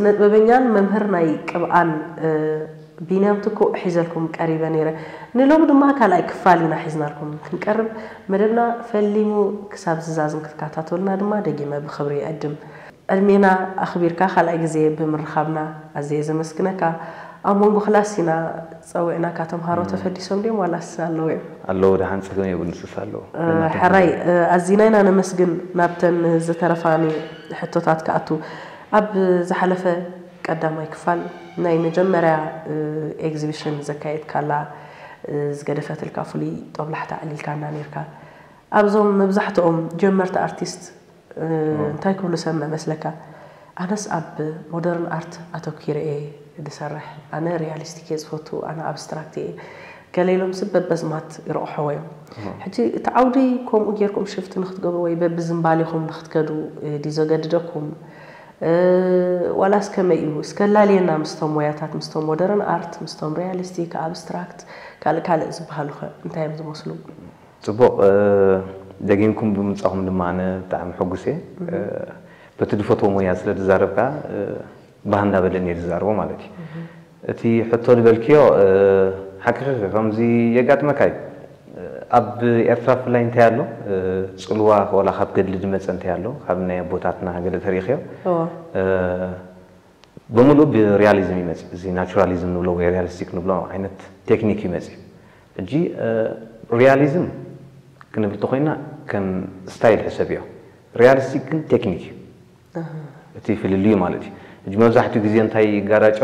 ጥበበኛን መምህር ናይ ቅብኣን ቢንያም ትኩእ ሒዘልኩም ቀሪበ ነይረ። ንሎም ድማ ካልኣይ ክፋል ኢና ሒዝናልኩም ክንቀርብ። መደብና ፈሊሙ ክሳብ ዝዛዝም ክትከታተሉና ድማ ደጊመ ብኽብሪ ይዕድም። ዕድሜና ኣኽቢርካ ካልኣይ ግዜ ብምርኻብና ኣዝየ ዘመስግነካ። ኣብ መንጎ ክላስ ኢና ጸዊዕናካ፣ ተምሃሮ ተፈዲሶም ድዮም ዋላስ ኣለዉ እዮም? ኣለዉ፣ ደሓን ጸገም የብሉን፣ ንስስ ኣለዉ። ሕራይ፣ ኣዚና ኢና ነመስግን። ናብተን ዝተረፋኒ ሕቶታት ክኣቱ፣ ኣብ ዝሓለፈ ቀዳማይ ክፋል ናይ መጀመርያ ኤግዚቢሽን ዘካየድካላ ዝገደፈትልካ ፍሉይ ጦብላሕታ ኣዕሊልካና ነርካ። ኣብዞም መብዛሕትኦም ጀመርቲ ኣርቲስት እንታይ ክብሉ ሰምዕ መስለካ? ኣነስ ኣብ ሞደርን ኣርት ኣተኪረ እየ ዝሰርሕ፣ ኣነ ሪያሊስቲክ እየ ዝፈቱ፣ ኣነ ኣብስትራክት እየ። ገለ ኢሎም ስብ በበዝማት ይረቑሕዎ እዮም። ሕጂ እቲ ዓውዲ ከምኡ ጌርኩም ሽፍት ንክትገብሩ ወይ በብዝንባሌኹም ንክትከዱ ድዩ ዘገድደኩም? ዋላስ ከመይ እዩ? እስከ ላልየና ምስቶም ሞያታት፣ ምስቶም ሞደርን ኣርት፣ ምስቶም ሪያሊስቲክ፣ ኣብስትራክት፣ ካልእ ካልእ ዝበሃሉኸ እንታይ እዮም ዝመስሉ? ጽቡቕ፣ ደጊምኩም ብምጻኹም ድማ ኣነ ብጣዕሚ ሕጉስ እየ። በቲ ዝፈትዎ ሞያ ስለ ዝዛረብ ከኣ ባህ እንዳበለኒ እየ ዝዛረቦ ማለት እዩ። እቲ ሕቶ ዝበልክዮ ሓቂኺ ከምዚ የጋጥመካ እዩ። ኣብ ኤርትራ ብፍላይ እንታይ ኣሎ፣ ጽልዋ ዋላ ካብ ገድሊ ዝመጸ እንታይ ኣሎ፣ ካብ ናይ ኣቦታትና ገለ ተሪኽዮ። ብምሉእ ብሪያሊዝም ይመጽእ። እዚ ናቹራሊዝም ንብሎ ወይ ሪያሊስቲክ ንብሎ ዓይነት ቴክኒክ ይመጽእ። ሕጂ ሪያሊዝም ክንብል ተኾይና ከም ስታይል ሕሰብዮ። ሪያሊስቲክ ግን ቴክኒክ እዩ። እቲ ፍልልዩ ማለት እዩ። ሕጂ መብዛሕትኡ ግዜ እንታይ ይጋራጮ፣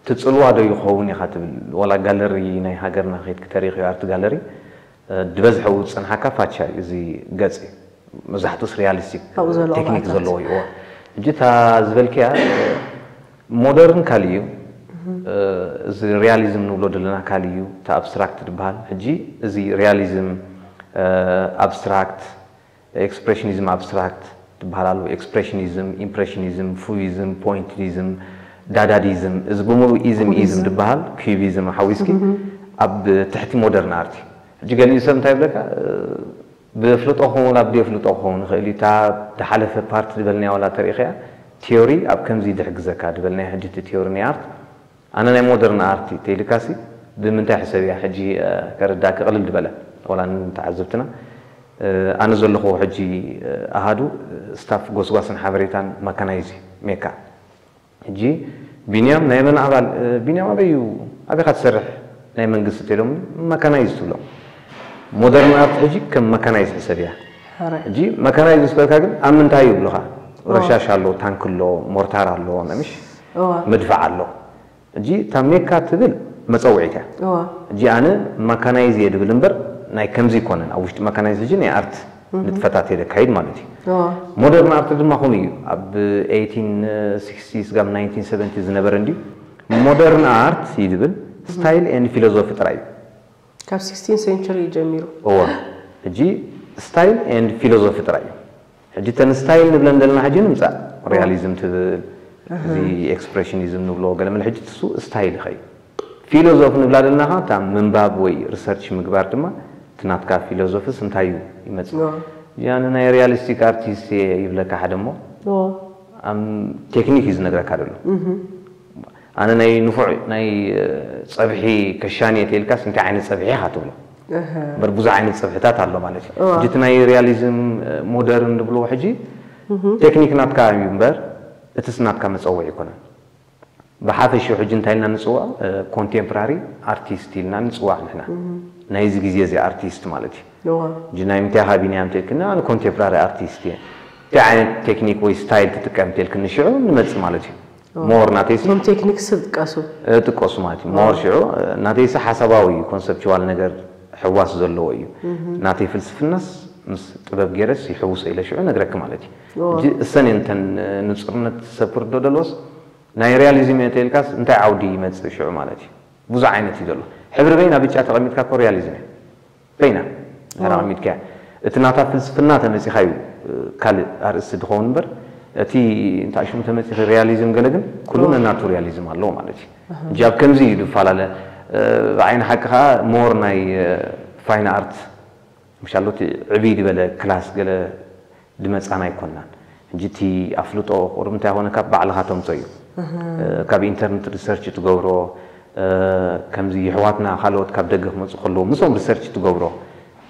ትጽልዋ ዶ ይኸውን ኢኻ ትብል። ዋላ ጋለሪ ናይ ሃገርና ከይድ ክተሪኽዮ፣ ኣርት ጋለሪ ድበዝሐ ዝጸንሓካ ፋቻ እዩ፣ እዚ ገጽ እዩ። መብዛሕትኡስ ሪያሊስቲክ ቴክኒክ ዘለዎ እዩ። ሕጂ እታ ዝበልክያ ሞደርን ካልእ እዩ፣ እዚ ሪያሊዝም ንብሎ ዘለና ካልእ እዩ፣ እቲ ኣብስትራክት ዝበሃል። ሕጂ እዚ ሪያሊዝም፣ ኣብስትራክት፣ ኤክስፕሬሽኒዝም ኣብስትራክት ዝበሃል ኣሎ። ኤክስፕሬሽኒዝም፣ ኢምፕሬሽኒዝም፣ ፉይዝም፣ ፖይንቲዝም፣ ዳዳዲዝም፣ እዚ ብምሉእ ኢዝም ኢዝም ዝበሃል፣ ኪዩቢዝም ሓዊስኪ ኣብ ትሕቲ ሞደርን ኣርት እዩ። ሕጂ ገሊኡ ሰብ እንታይ ይብለካ፣ ብፍልጦ ክኸውን ኣብ ደይ ፍልጦ ክኸውን ይኽእል እዩ። እታ ዝሓለፈ ፓርት ዝበልናያ ዋላ ተሪእኽያ፣ ቲዮሪ ኣብ ከምዚ ድሕግዘካ ዝበልናያ፣ ሕጂ እቲ ቲዮሪ ናይ ኣርት፣ ኣነ ናይ ሞደርን ኣርት ተይልካሲ ብምንታይ ሕሰብ እያ ሕጂ ከረዳእኪ ቅልል ዝበለ፣ ዋላ ንተዓዘብትና፣ ኣነ ዘለኹ ሕጂ ኣሃዱ ስታፍ ጎስጓስን ሓበሬታን ማካናይዝ እዩ፣ ሜካ። ሕጂ ቢንያም ናይ መን ኣባል፣ ቢንያም ኣበይ እዩ፣ ኣበይ ኢኻ ትሰርሕ፣ ናይ መንግስቲ ተሎም ማካናይዝ ትብሎም። ሞደርን ኣርት ሕጂ ከም ማካናይዝ ሕሰብ እያ። ሕጂ ማካናይዝ ምስ በልካ ግን ኣብ ምንታይ እዩ ይብሉኻ? ረሻሽ ኣሎ፣ ታንክ ኣሎ፣ ሞርታር ኣሎ፣ ነምሽ መድፍዕ ኣሎ። ሕጂ እታ ሜካ ትብል መጸውዒት እያ። ሕጂ ኣነ ማካናይዝ እየ ድብል እምበር ናይ ከምዚ ይኮነን። ኣብ ውሽጢ ማካናይዝ ሕጂ ናይ ኣርት ንጥፈታት እየ ደካይድ ማለት እዩ። ሞደርን ኣርት ድማ ከምኡ እዩ። ኣብ ኤይቲን ሲክስቲስ ጋብ ናይንቲን ሰቨንቲ ዝነበረ እንድዩ። ሞደርን ኣርት እዩ ድብል፣ ስታይል ኤንድ ፊሎዞፊ ጥራይ እዩ። ካብ ሲክስቲን ሴንቸሪ እዩ ጀሚሩ። እወ፣ ሕጂ ስታይል ኤንድ ፊሎዞፊ ጥራይ እዩ። ሕጂ እተን ስታይል ንብለን ዘለና ሕጂ ንምጻእ፣ ሪያሊዝም ትብል፣ እዚ ኤክስፕሬሽኒዝም ንብሎ ገለ መለ፣ ሕጂ እሱ ስታይል ኢኻ እዩ። ፊሎዞፊ ንብላ ዘለና ኸዓ እታ ምንባብ ወይ ሪሰርች ምግባር ድማ እቲ ናትካ ፊሎዞፊስ እንታይ እዩ ይመጽእ። ያነ ናይ ሪያሊስቲክ ኣርቲስት እየ ይብለካ ሓደ እሞ፣ ኣም ቴክኒክ እዩ ዝነግረካ ዘሎ። ኣነ ናይ ንፉዕ ናይ ጸብሒ ከሻኒ እየ ተልካስ እንታይ ዓይነት ጸብሒ ኢኻ ትብሎ? እምበር ብዙሕ ዓይነት ጸብሕታት ኣሎ ማለት እዩ። ሕጂ እቲ ናይ ሪያሊዝም ሞደርን ንብልዎ ሕጂ ቴክኒክ ናትካ እዩ እምበር እትስ ናትካ መጸውዒ ኣይኮነን። ብሓፈሽኡ ሕጂ እንታይ ኢልና ንጽውዖ? ኮንቴምፖራሪ ኣርቲስት ኢልና ንጽዋዕ ንሕና። ናይዚ ግዜ እዚ ኣርቲስት ማለት እዩ። ሕጂ ናይ ምንታይ ኢኻ ቢንያም ተልክኒ፣ ኣነ ኮንቴምፖራሪ ኣርቲስት እየ። እንታይ ዓይነት ቴክኒክ ወይ ስታይል ትጥቀም ተልክኒ ሽዑ ንመጽእ ማለት እዩ። ሞር ናተይሲ እቶም ቴክኒክስ ጥቀሱ። ጥቀሱ ማለት እዩ። ሞር ሽዑ ናተይሲ ሓሳባዊ እዩ፣ ኮንሰፕቹዋል ነገር ሕዋስ ዘለዎ እዩ። ናተይ ፍልስፍናስ ምስ ጥበብ ገይረስ ይሕውሶ ኢለ ሽዑ ነግረኪ ማለት እዩ። ሕጂ እሰን እየን እተን ንጹርነት ሰብ ክርዶ ደለዎስ ናይ ሪያሊዝም እየ ተልካስ እንታይ ዓውዲ ይመጽእ ሽዑ ማለት እዩ። ብዙሕ ዓይነት እዩ ዘሎ። ሕብሪ በይና ብጫ ተቐሚጥካ እኮ ሪያሊዝም እያ። በይና ተቐሚጥካ እያ። እቲ ናታ ፍልስፍና ተመጺኻ እዩ ካልእ ኣርእስቲ ድኸውን እምበር እቲ እንታይ ሽሙ ተመጺኺ ሪያሊዝም ገለ ግን ኩሉ ነናቱ ሪያሊዝም ኣለዎ ማለት እዩ። ሕጂ ኣብ ከምዚ እዩ ዝፈላለ። ብዓይኒ ሓቂ ከኣ ሞር ናይ ፋይን ኣርት ምሻሎ እቲ ዕብይ ዝበለ ክላስ ገለ ድመጻና ኣይኮናን። ሕጂ እቲ ኣፍልጦ ቁሩብ እንታይ ኮነ ካብ ባዕልኻ ተምጾ እዩ። ካብ ኢንተርነት ሪሰርች ትገብሮ፣ ከምዚ የሕዋትና ካልኦት ካብ ደገ ክመጹ ከለዉ ምስኦም ሪሰርች ትገብሮ።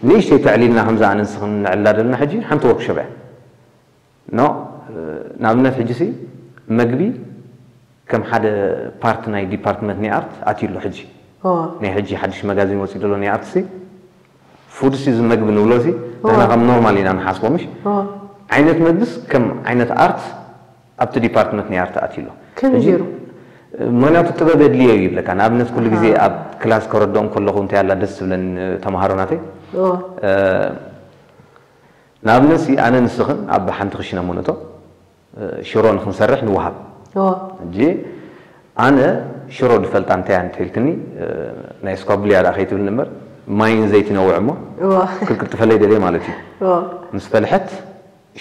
ንእሽተይ ተዕሊልና ከምዚ ኣነ ንስኽን ንዕላ ዘለና ሕጂ ሓንቲ ወርክሾፕ እያ። ኖ ንኣብነት ሕጂ ሲ መግቢ ከም ሓደ ፓርት ናይ ዲፓርትመንት ናይ ኣርት ኣትዩ ኣሎ ሕጂ። ናይ ሕጂ ሓድሽ መጋዚን ወፂኡ ዘሎ ናይ ኣርት ሲ ፉድ ሲ እዚ መግቢ ንብሎ ሲ ንሕና ከም ኖርማል ኢና ንሓስቦ ምሽ ዓይነት መግብስ ከም ዓይነት ኣርት ኣብቲ ዲፓርትመንት ናይ ኣርት ኣትዩ ኣሎ። ከመይ ገይሩ? ምክንያቱ ጥበብ የድልዮ እዩ ይብለካ። ንኣብነት ኩሉ ግዜ ኣብ ክላስ ከረድኦም ከለኹ እንታይ ኣላ ደስ ትብለኒ ተምሃሮ ናተይ ንኣብነት ሲ ኣነ ንስኽን ኣብ ሓንቲ ክሽነ ሙንእቶ ሽሮ ንክንሰርሕ ንወሃብ። ሕጂ ኣነ ሽሮ ድፈልጣ እንታይ እያ እንተልክኒ ናይ ስኳብልያ ደኣ ከይትብልኒ እምበር ማይን ዘይትን ነውዕ እሞ ክልቅጥፈለይ ደልየ ማለት እዩ። ምስ ፈልሐት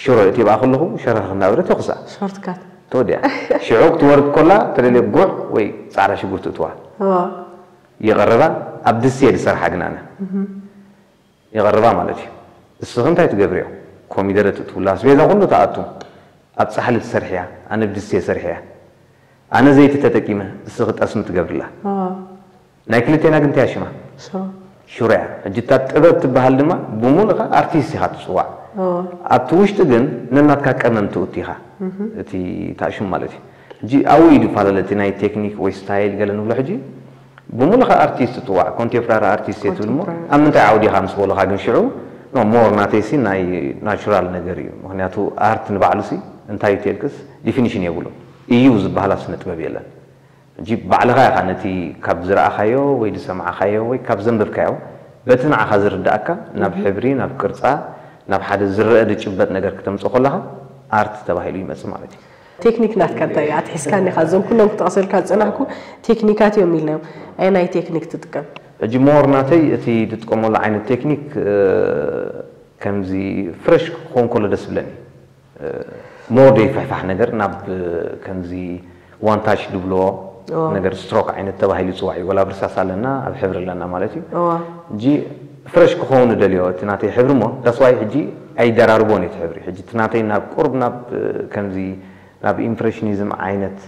ሽሮ እቲ ብኣ ከለኹ ሸረኽ እናበለት ተኹሳ። ሾርትካት። ተወዲያ። ሽዑ ክትወርድ ኮላ ተደልየ ጉዕ ወይ ፃዕዳ ሽጉርቲ እትዋ። ይቐርባ ኣብ ድስየ ዝሰርሓ ግን ኣነ ይቐርባ ማለት እዩ። እስኺ እንታይ ትገብርዮ? ኮሚደረ ትእትውላ፣ ኣስቤዛ ኩሉ ትኣቱ። ኣብ ጻሕሊ ትሰርሕያ፣ ኣነ ብድስቲ እየ ሰርሕያ። ኣነ ዘይቲ ተጠቂመ፣ እስኺ ጠስሚ ትገብርላ። ናይ ክልቴና ግን እንታይ እያ ሽማ? ሽሮ እያ። ሕጂ እታ ጥበብ ትበሃል ድማ ብሙሉእኻ ኣርቲስት ኢኻ ትጽዋዕ። ኣብቲ ውሽጢ ግን ነናትካ ቀመም ትእቱ ኢኻ። እቲ ታሽም ማለት እዩ። ሕጂ ኣብኡ እዩ ዝፈላለ እቲ ናይ ቴክኒክ ወይ ስታይል ገለ ንብሎ ሕጂ ብሙሉኻ ኣርቲስት ትጽዋዕ ኮንቴምፖራሪ ኣርቲስት እየ ትብል እሞ ኣብ ምንታይ ዓውዲ ኢኻ ምስ በሉኻ ግን ሽዑ ኖ ሞር ናተይሲ ናይ ናቹራል ነገር እዩ። ምክንያቱ ኣርት ንባዕሉሲ እንታይ እዩ ተልክስ ዲፊኒሽን የብሉ እዩ ዝበሃል ኣብ ስነ ጥበብ የለን። ሕጂ ባዕልኻ ኢኻ ነቲ ካብ ዝረኣኻዮ ወይ ዝሰማዕኻዮ ወይ ካብ ዘንበብካዮ በቲ ንዓኻ ዝርዳእካ ናብ ሕብሪ ናብ ቅርጻ ናብ ሓደ ዝረአ ዝጭበጥ ነገር ክተምጽኦ ከለኻ ኣርት ተባሂሉ ይመጽእ ማለት እዩ። ቴክኒክ ናትካ እንታይ እዩ ኣትሒዝካኒ ኢኻ እዞም ኩሎም ክጠቕሰልካ ዝጸናሕኩ ቴክኒካት እዮም ኢልናዮም ኣየናይ ቴክኒክ ትጥቀም? ሕጂ ሞር ናተይ እቲ ዝጥቀመሉ ዓይነት ቴክኒክ ከምዚ ፍረሽ ክኸውን ከሎ ደስ ብለኒ ሞር ደይ ፍሕፋሕ ነገር ናብ ከምዚ ዋን ታች ድብሎ ነገር ስትሮክ ዓይነት ተባሂሉ ይፅዋዕ እዩ። ወላ ብርሳስ ኣለና ኣብ ሕብሪ ኣለና ማለት እዩ። ሕጂ ፍረሽ ክኸውን ደልዮ እቲ ናተይ ሕብሪ ሞ that's why ሕጂ ኣይደራርቦን እቲ ሕብሪ ሕጂ እቲ ናተይ ናብ ቁርብ ናብ ከምዚ ናብ ኢምፕሬሽኒዝም ዓይነት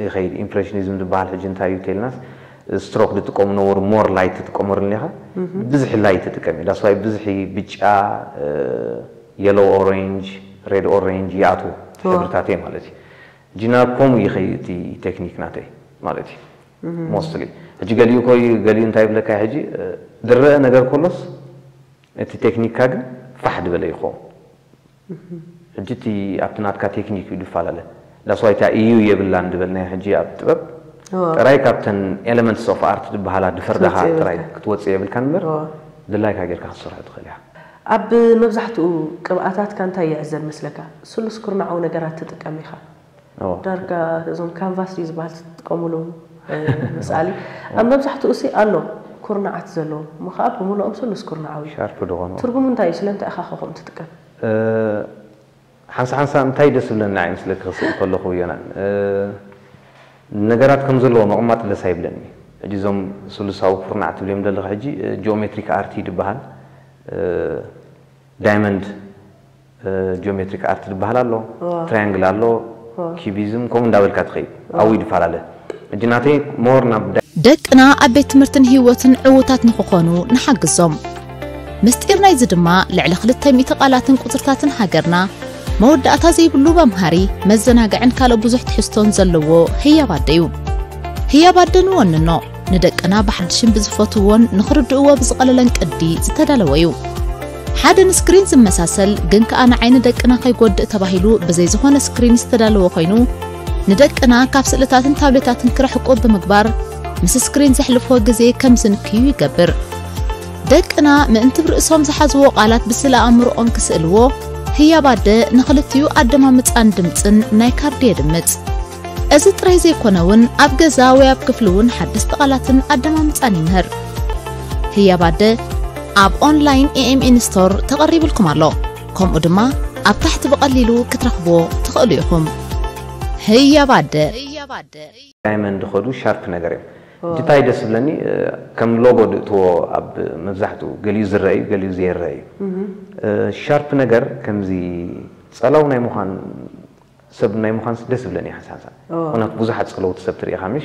ይኸይድ። ኢምፕሬሽኒዝም ዝበሃል ሕጂ እንታይ እዩ ተልናስ ስትሮክ ዝጥቀሙ ነበሩ ሞር ላይት ትጥቀመሉ ኢኻ ብዝሒ ላይት ትጥቀም እዩ that's why ብዝሒ ብጫ የሎው ኦሬንጅ ሬድ ኦሬንጅ ይኣትዎ ሕብርታተይ ማለት እዩ። ሕጂ ናብ ከምኡ ይኸይድ እቲ ቴክኒክ ናተይ ማለት እዩ። ሞስትሊ ሕጂ ገሊኡ ኮይ ገሊኡ እንታይ ይብለካ ሕጂ ድረአ ነገር ኮሎስ እቲ ቴክኒክካ ግን ፋሕ ዝበለ ይኸውን። ሕጂ እቲ ኣብቲ ናትካ ቴክኒክ እዩ ዝፈላለ። that's why እታ ኢዩ የብላን ዝበልናዮ ሕጂ ኣብ ጥበብ ጥራይ ካብተን ኤለመንትስ ኦፍ ኣርት ዝበሃላ ዝፈርዳኻ ጥራይ ክትወፅእ የብልካን እምበር ድላይካ ጌርካ ክትሰርሖ ትኽእል ኢኻ። ኣብ መብዛሕትኡ ቅብኣታትካ እንታይ ይዕዘብ መስለካ? ስሉስ ኩርናዓዊ ነገራት ትጥቀም ኢኻ። ዳርጋ እዞም ካንቫስ ድዩ ዝበሃል ትጥቀሙሉ መስኣሊ ኣብ መብዛሕትኡ ሲ ኣሎ ኩርናዓት ዘለዎ እሞ ከዓ ብምልኦም ስሉስ ኩርናዓዊ ሻርፕ ዝኾኑ ትርጉሙ እንታይ እዩ ስለምንታይ ኢኻ ከምኡ ትጥቀም ሓንሳ ሓንሳ እንታይ ደስ ብለኒ ኣይመስለክ ክስእል ከለኹ ዮናን ነገራት ከም ዘለዎ ምቕማጥ ደስ ኣይብለኒ ሕጂ እዞም ስሉሳዊ ኩርናዕ ትብልዮም ዘለኻ ሕጂ ጂኦሜትሪክ ኣርቲ ድበሃል ዳይመንድ ጂኦሜትሪክ ኣርት ዝበሃል ኣሎ፣ ትራያንግል ኣሎ፣ ኪቢዝም ከምኡ እንዳበልካ ትኸይድ ኣብኡ ይፈላለ። ሕጂ ናተይ ሞር ናብ ዳ- ደቅና ኣብ ቤት ትምህርትን ህይወትን ዕዉታት ንኽኾኑ ንሓግዞም። ምስጢር ናይዚ ድማ ልዕሊ ክልተ ሚእቲ ቃላትን ቁጽርታትን ሃገርና መወዳእታ ዘይብሉ መምሃሪ፣ መዘናግዕን ካልእ ብዙሕ ትሕዝቶን ዘለዎ ህያብ ኣደ እዩ። ህያብ ኣደ ንወንኖ። ንደቅና ብሓድሽን ብዝፈትውዎን ንኽርድእዎ ብዝቐለለን ቅዲ ዝተዳለወ እዩ። ሓደ ንስክሪን ዝመሳሰል ግን ከኣ ንዓይኒ ደቅና ከይጎድእ ተባሂሉ ብዘይ ዝኾነ ስክሪን ዝተዳለወ ኮይኑ ንደቅና ካብ ስእልታትን ታብሌታትን ክርሕቁ ብምግባር ምስ ስክሪን ዘሕልፍዎ ግዜ ከም ዝንክዩ ይገብር። ደቅና ምእንቲ ርእሶም ዝሓዝዎ ቃላት ብስእለ ኣእምሮኦም ክስእልዎ ህያብ ኣደ ንኽልቲኡ ኣደማምጻን ድምጽን ናይ ካርዲ የድምጽ። እዚ ጥራይ ዘይኮነ እውን ኣብ ገዛ ወይ ኣብ ክፍሊ እውን ሓደስቲ ቃላትን ኣደማምጻን ይምህር። ህያብ ኣደ ኣብ ኦንላይን ኤኤምኤን ስቶር ተቐሪብልኩም ኣሎ። ከምኡ ድማ ኣብ ታሕቲ ብቐሊሉ ክትረኽብዎ ትኽእሉ ኢኹም። ህያብ ኣደ። ዳይመንድ ኸዱ ሻርፕ ነገር እዮም። እንታይ ደስ ዝብለኒ ከም ሎጎ ድእትዎ ኣብ መብዛሕትኡ ገሊኡ ዝረአ እዩ፣ ገሊኡ ዘይረአ እዩ። ሻርፕ ነገር ከምዚ ጸላው ናይ ምዃን ሰብ ናይ ምዃን ደስ ዝብለኒ ሓንሳንሳ። ምክንያቱ ብዙሓት ጸለውቲ ሰብ ትርኢ ኢኻ ምሽ?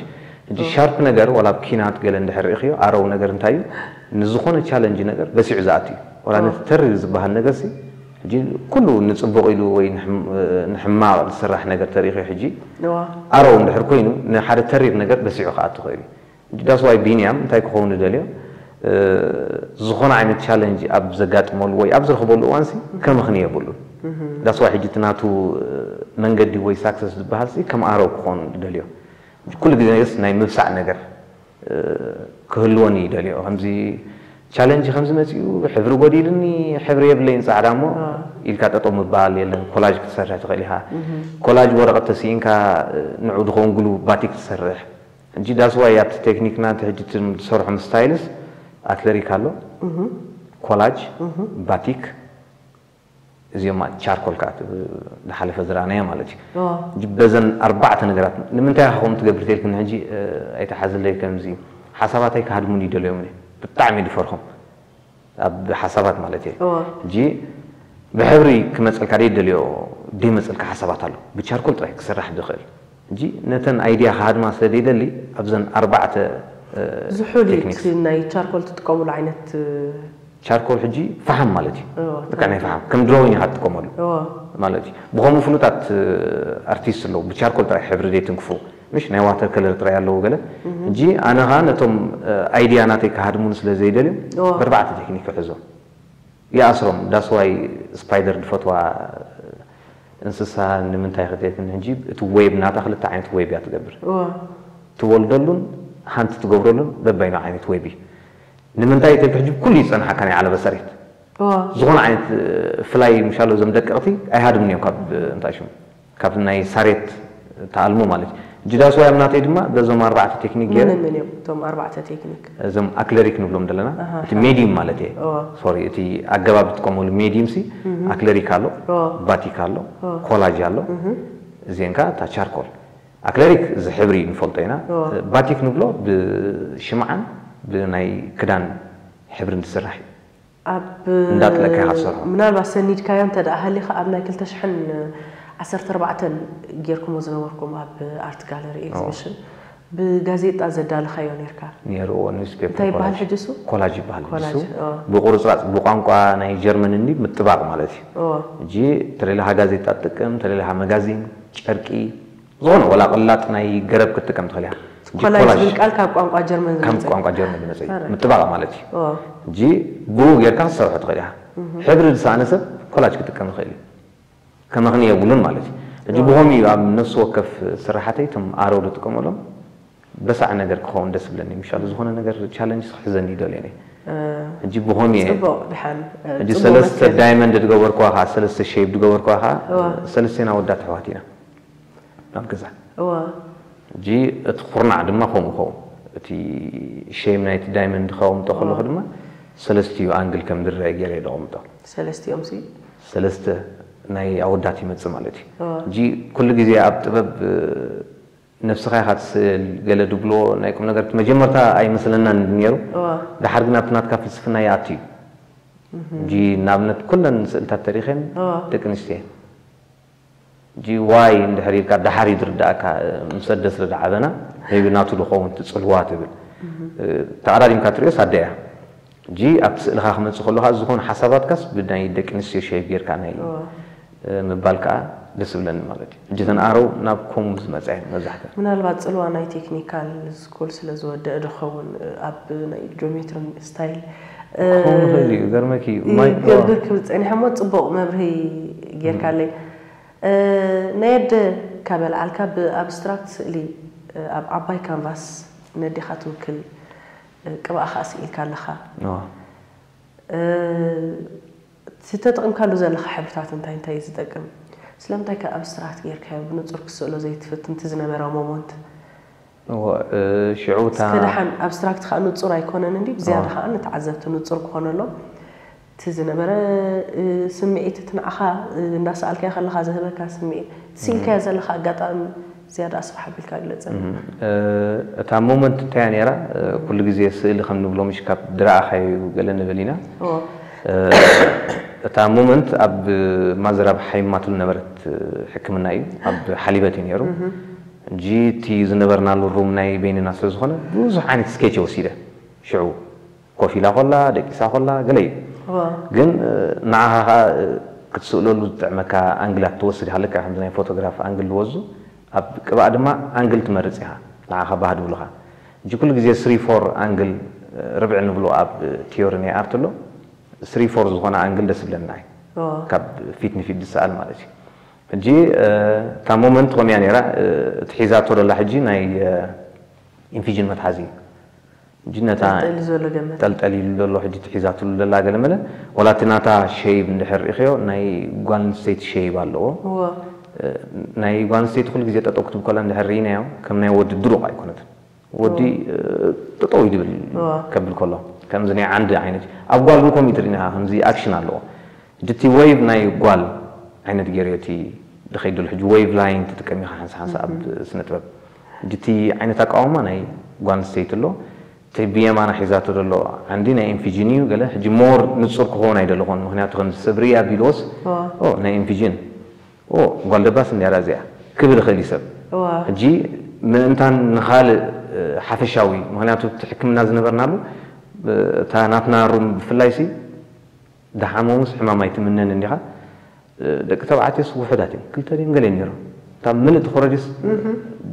ሕጂ ሻርፕ ነገር ዋላ ኣብ ኪናት ገለ እንድሕር ርኢኽዮ ኣረው ነገር እንታይ እዩ? ንዝኾነ ቻለንጅ ነገር በሲዑ ዝኣቱ እዩ። ዋላ ነቲ ተሪር ዝበሃል ነገር ሲ ሕጂ ኩሉ ንጽቡቕ ኢሉ ወይ ንሕማቕ ዝስራሕ ነገር ተሪኢኽዮ ሕጂ ኣረው እንድሕር ኮይኑ ንሓደ ተሪር ነገር በሲዑ ክኣቱ ኽእል እዩ። ዳስ ዋይ ቢንያም እንታይ ክኸውን ዝደልዮ ዝኾነ ዓይነት ቻለንጅ ኣብ ዘጋጥመሉ ወይ ኣብ ዝረኽበሉ እዋንሲ ከመኽኒ የብሉን። ዳስ ዋይ ሕጂ እቲ ናቱ መንገዲ ወይ ሳክሰስ ዝበሃል ሲ ከም ኣረው ክኾን ዝደልዮ ኩሉ ግዜ ስ ናይ ምብሳዕ ነገር ክህልወኒ ይደልዮ። ከምዚ ቻለንጅ ከምዚ መፂኡ ሕብሪ ጎዲልኒ ሕብሪ የብለይን ፃዕዳ እሞ ኢልካ ጠጠው ምባል የለን። ኮላጅ ክትሰርሕ ትኽእል ኢኻ። ኮላጅ ወረቐት ተስኢንካ ንዑ ዝኸውን ግሉ ባቲክ ትሰርሕ እንጂ ዳስዋይ ኣብቲ ቴክኒክና እቲ ሕጂ ዝሰርሖም ስታይልስ ኣክለሪክ ኣሎ፣ ኮላጅ፣ ባቲክ እዚኦም ቻርኮል ከዓ ዝሓለፈ ዝረኣናዮ ማለት እዩ። በዘን ኣርባዕተ ነገራት ንምንታይ ኢኻ ከምኡ ትገብር ተልክን ሕጂ ኣይተሓዝለይ ከምዚ ሓሳባተይ ክሃድሙን ይደልዮም ብጣዕሚ ድፈርሖም ኣብ ሓሳባት ማለት እየ ሕጂ ብሕብሪ ክመፀልካ ደይ ደልዮ ደይ መፀልካ ሓሳባት ኣሎ ብቻርኮል ጥራይ ክስራሕ ዝኽእል ሕጂ ነተን ኣይድያ ክሃድማ ስለ ደይደሊ ኣብዘን ኣርባዕተ ዝሑል ናይ ቻርኮል ትጥቀሙሉ ዓይነት ቻርኮል ሕጂ ፈሓም ማለት እዩ በቃ ናይ ፈሓም ከም ድሮዊን ኢኻ ትጥቀመሉ ማለት እዩ ብኸምኡ ፍሉጣት ኣርቲስት ኣለዉ ብቻርኮል ጥራይ ሕብሪ ደይ ትንክፉ ምሽ ናይ ዋተር ከለር ጥራይ ኣለዉ ገለ እንጂ ኣነ ኸዓ ነቶም ኣይድያ ናተይ ክሃድሙን ስለ ዘይደልዮም በርባዕተ ቴክኒክ ክሕዞም ይኣስሮም that's why ስፓይደር ዝፈትዋ እንስሳ ንምንታይ ክትየትን ሕጂ እቲ ዌብ ናታ ክልተ ዓይነት ዌብ እያ ትገብር ትወልደሉን ሃንት ትገብረሉን በባይኑ ዓይነት ዌብ እዩ ንምንታይ ተልክ ሕጂ ኩሉ ይፀንሓካ ናይ ዓለበ ሰሬት ዝኾነ ዓይነት ፍላይ ምሻሎ እዞም ደቀቕቲ ኣይሃድሙን እዮም ካብ እንታይ ሽሙ ካብ ናይ ሳሬት ተኣልሞ ማለት እዩ ጅዳስ ዋይ ኣብ ናተይ ድማ በዞም ኣርባዕተ ቴክኒክ ገይረ ምን ምን እዮም እቶም ኣርባዕተ ቴክኒክ እዞም ኣክለሪክ ንብሎም ዘለና እቲ ሜዲዩም ማለት እየ ሶሪ እቲ ኣገባብ ትጥቀመሉ ሜዲዩም ሲ ኣክለሪክ ኣሎ ባቲክ ኣሎ ኮላጅ ኣሎ እዚአን ከዓ እታ ቻርኮል ኣክለሪክ እዚ ሕብሪ ንፈልጦ ኢና ባቲክ ንብሎ ብሽምዓን ብናይ ክዳን ሕብርን ዝስራሕ እዩ ኣብ እንዳጥለካ ኢኻ ትሰርሖ ምናልባት ሰኒድካዮ እንተ ደኣ ሃሊኻ ኣብ ናይ ክልተ ሽሕን ዓሰርተ ኣርባዕተን ጌርኩሞ ዝነበርኩም ኣብ ኣርት ጋለሪ ኤግዚቢሽን ብጋዜጣ ዘዳለኻዮ ነርካ ነርዎ ኒውስፔፐር እንታይ ይበሃል ሕጂ እሱ ኮላጅ ይበሃል እሱ ብቁርፅራፅ ብቋንቋ ናይ ጀርመን እንዲ ምጥባቕ ማለት እዩ እጂ ተለለኻ ጋዜጣ ትጥቀም ተለለኻ መጋዚን ጨርቂ ዝኾነ ወላ ቅላጥ ናይ ገረብ ክትጥቀም ትኽእል ኢኻ። ኮላጅ ዝብል ቃል ካብ ቋንቋ ጀርመን ዝመጸ። ካብ ቋንቋ ጀርመን ዝመጸ እዩ። ምጥባቕ ማለት እዩ። ሕጂ ብኡ ጌርካ ክትሰርሖ ትኽእል ኢኻ። ሕብሪ ዝሰኣነ ሰብ ኮላጅ ክጥቀም ይኽእል እዩ። ከመኽኒ የብሉን ማለት እዩ። ሕጂ ብኸምኡ እዩ ኣብ ነፍሲ ወከፍ ስራሓተይ እቶም ኣረው ዝጥቀመሎም በሳዕ ነገር ክኸውን ደስ ብለኒ ምሻሉ ዝኾነ ነገር ቻለንጅ ክሕዘኒ ይደልዮ እኔ ሕጂ ብኾም እየ ጽቡቕ ድሓን ሕጂ ሰለስተ ዳይመንድ ዝገበርኩዋ ከዓ ሰለስተ ሼፕ ዝገበርኩዋ ከዓ ሰለስቴና ወዳት ኣሕዋት ኢና ናብ ገዛ እዋ ሕጂ እቲ ኩርናዕ ድማ ከምኡ ኸውን እቲ ሼም ናይቲ ዳይመንድ ከቐምጦ ከለኹ ድማ ሰለስቲኡ ኣንግል ከም ዝረአ ገይረ የደቐምጦ ሰለስቲኦም ሲ ሰለስተ ናይ ኣወዳት ይመጽእ ማለት እዩ ሕጂ ኩሉ ግዜ ኣብ ጥበብ ነብስኻ ኢኻ ትስእል ገለ ድብሎ ናይ ቁም ነገር መጀመርታ ኣይመስለናን ነይሩ ድሓር ግን ኣብቲ ናትካ ፍልስፍና ይኣቱ እዩ ሕጂ ንኣብነት ኩለን ስእልታት ተሪኸን ደቂ ኣንስትዮ ሕጂ ዋይ እንድሕር ኢልካ ድሓር እዩ ዝርዳእካ ምስ ኣደስ ረዳዓበና ቢ ናቱ ዝኸውን ትፅልዋ ትብል ተቐዳዲምካ ትሪኦስ ኣደ እያ ሕጂ ኣብቲ ስእልኻ ክመፅእ ከሎ ከዓ ዝኾኑ ሓሳባትካስ ብናይ ደቂ ኣንስትዮ ሸይብ ጌርካ ናይ ምባል ከዓ ደስ ብለኒ ማለት እዩ ሕጂ ተንኣረው ናብ ከምኡ ዝመፀ መብዛሕተ ምናልባት ፅልዋ ናይ ቴክኒካል ስኩል ስለ ዝወደአ ድኸውን ኣብ ናይ ጆሜትርን ስታይል ክኸውን ይኽእል እዩ ገርመኪ እዩ ማይ- ገብር ክብል ፀኒሐ ሞ ፅቡቕ መብርሂ ጌርካለይ ናይ ኣደ ካበልዓልካ ብኣብስትራክት ስእሊ ኣብ ዓባይ ካንቫስ ነዴኻ ትውክል ቅብኣ ከዓ ስኢልካ ኣለኻ እቲ ተጠቒምካሉ ዘለኻ ሕብርታት እንታይ እንታይ እዩ ዝጠቅም? ስለምንታይ ከ ኣብስትራክት ጌርካዮ ብንጹር ክስእሎ ዘይትፍትን እቲ ዝነበረ ሞሞንት? እወ፣ እ፣ ሽዑ እታ እስከ ደሓን ኣብስትራክት ከኣ ንጹር ኣይኮነን እንድዩ፣ ብዝያዳ ከኣ ንተዓዘብቲ ንጹር ክኾነሎም እቲ ዝነበረ፣ እ፣ ስምዒት እቲ ንዓኻ፣ እ፣ እንዳሰኣልካዮ ከለኻ ዝህበካ ስምዒት፣ እቲ ስኢልካዮ ዘለኻ ኣጋጣሚ ዝያዳ ኣስፍሕ ኣቢልካ ግለጸልና። እም፣ እ፣ እታ ሞመንት እንታይ እያ ነይራ? እ፣ ኩሉ ግዜ ስእሊ ከም ንብሎ ምሽ ካብ ዝረኣኻዮ እዩ ገለ ንብል ኢና። እወ። እ፣ እታ ሞመንት ኣብ ማዘር ኣብ ሓይማትሉ ነበረት ሕክምና እዩ ኣብ ሓሊበት እዩ ነይሩ። እንጂ እቲ ዝነበርናሉ ሩም ናይ በይንና ስለ ዝኾነ ብዙሕ ዓይነት ስኬች ወሲደ። ሽዑ ኮፍ ኢላ ኮላ ደቂሳ ኮላ ገለ እዩ። ግን ንዓኻ ከዓ ክትስእለሉ ዝጥዕመካ ኣንግላት ትወስድ ሃለካ ከምዚ ናይ ፎቶግራፍ ኣንግል ዝወዙ ኣብ ቅባእ ድማ ኣንግል ትመርፅ ኢኻ። ንዓኻ ባህ ድብሉኻ። እንጂ ኩሉ ግዜ ስሪ ፎር ኣንግል ርብዒ ንብሎ ኣብ ቲዮሪ ናይ ኣርት ኣሎ። ስሪ ፎር ዝኾነ ኣንግል ደስ ይብለኒ ንዓይ። ካብ ፊት ንፊት ዝሰኣል ማለት እዩ። ሕጂ እታ ሞመንት ከምያ ነይራ። እቲ ሒዛቶ ደላ ሕጂ ናይ ኢንፊጅን መትሓዚ እዩ። ሕጂ ነታ ጠልጠል ዘሎ ገመድ። ጠልጠል ኢሉ ዘሎ ሕጂ እቲ ሒዛትሉ ደላ ገለመለ። ዋላ እቲ ናታ ሸይብ እንድሕር ርኢኽዮ ናይ ጓል ኣንስተይቲ ሸይብ ኣለዎ። ናይ ጓል ኣንስተይቲ ኩሉ ግዜ ጠጠው ክትብል ከላ እንድሕር ርኢናዮ ከም ናይ ወዲ ድሩቕ ኣይኮነትን። ወዲ ጠጠው ይድብል ከብል ከሎ ከምዚ ናይ ዓንዲ ዓይነት ኣብ ጓል እውን ከምኡ ትርኢና ከምዚ ኣክሽን ኣለዎ። ሕጂ እቲ ዌቭ ናይ ጓል ዓይነት ገይሩ እቲ ድኸይድ ዘሎ ሕጂ ዌቭ ላይን ትጥቀም ኢኻ ሓንሳ ሓንሳ ኣብ ስነ ጥበብ። ሕጂ እቲ ዓይነት ኣቃውማ ናይ ጓል ኣንስተይቲ ኣሎ። እቲ ብየማና ሒዛቶ ዘሎ ዓንዲ ናይ ኢንፊጂን እዩ። ገለ ሕጂ ሞር ንጹር ክኸውን ኣይደለኹን። ምክንያቱ ከምዚ ሰብ ርኢ ኣቢልዎስ ናይ ኢንፊጂን ኦ ጓል ደባስ እንዲያ እዚኣ ክብል ይኽእል እዩ ሰብ። ሕጂ ምእንታን ንኻልእ ሓፈሻዊ ምክንያቱ እቲ ሕክምና ዝነበርናሉ እታ ናትና ሩም ብፍላይ ሲ ድሓመሙስ ሕማም ኣይትምነን እንዲኻ። ደቂ ተባዕትዮስ ውሑዳት እዮም ክልተ ድዮም ገለ እዮም ነይሮም። እታ ምልእቲ ኮረዲስ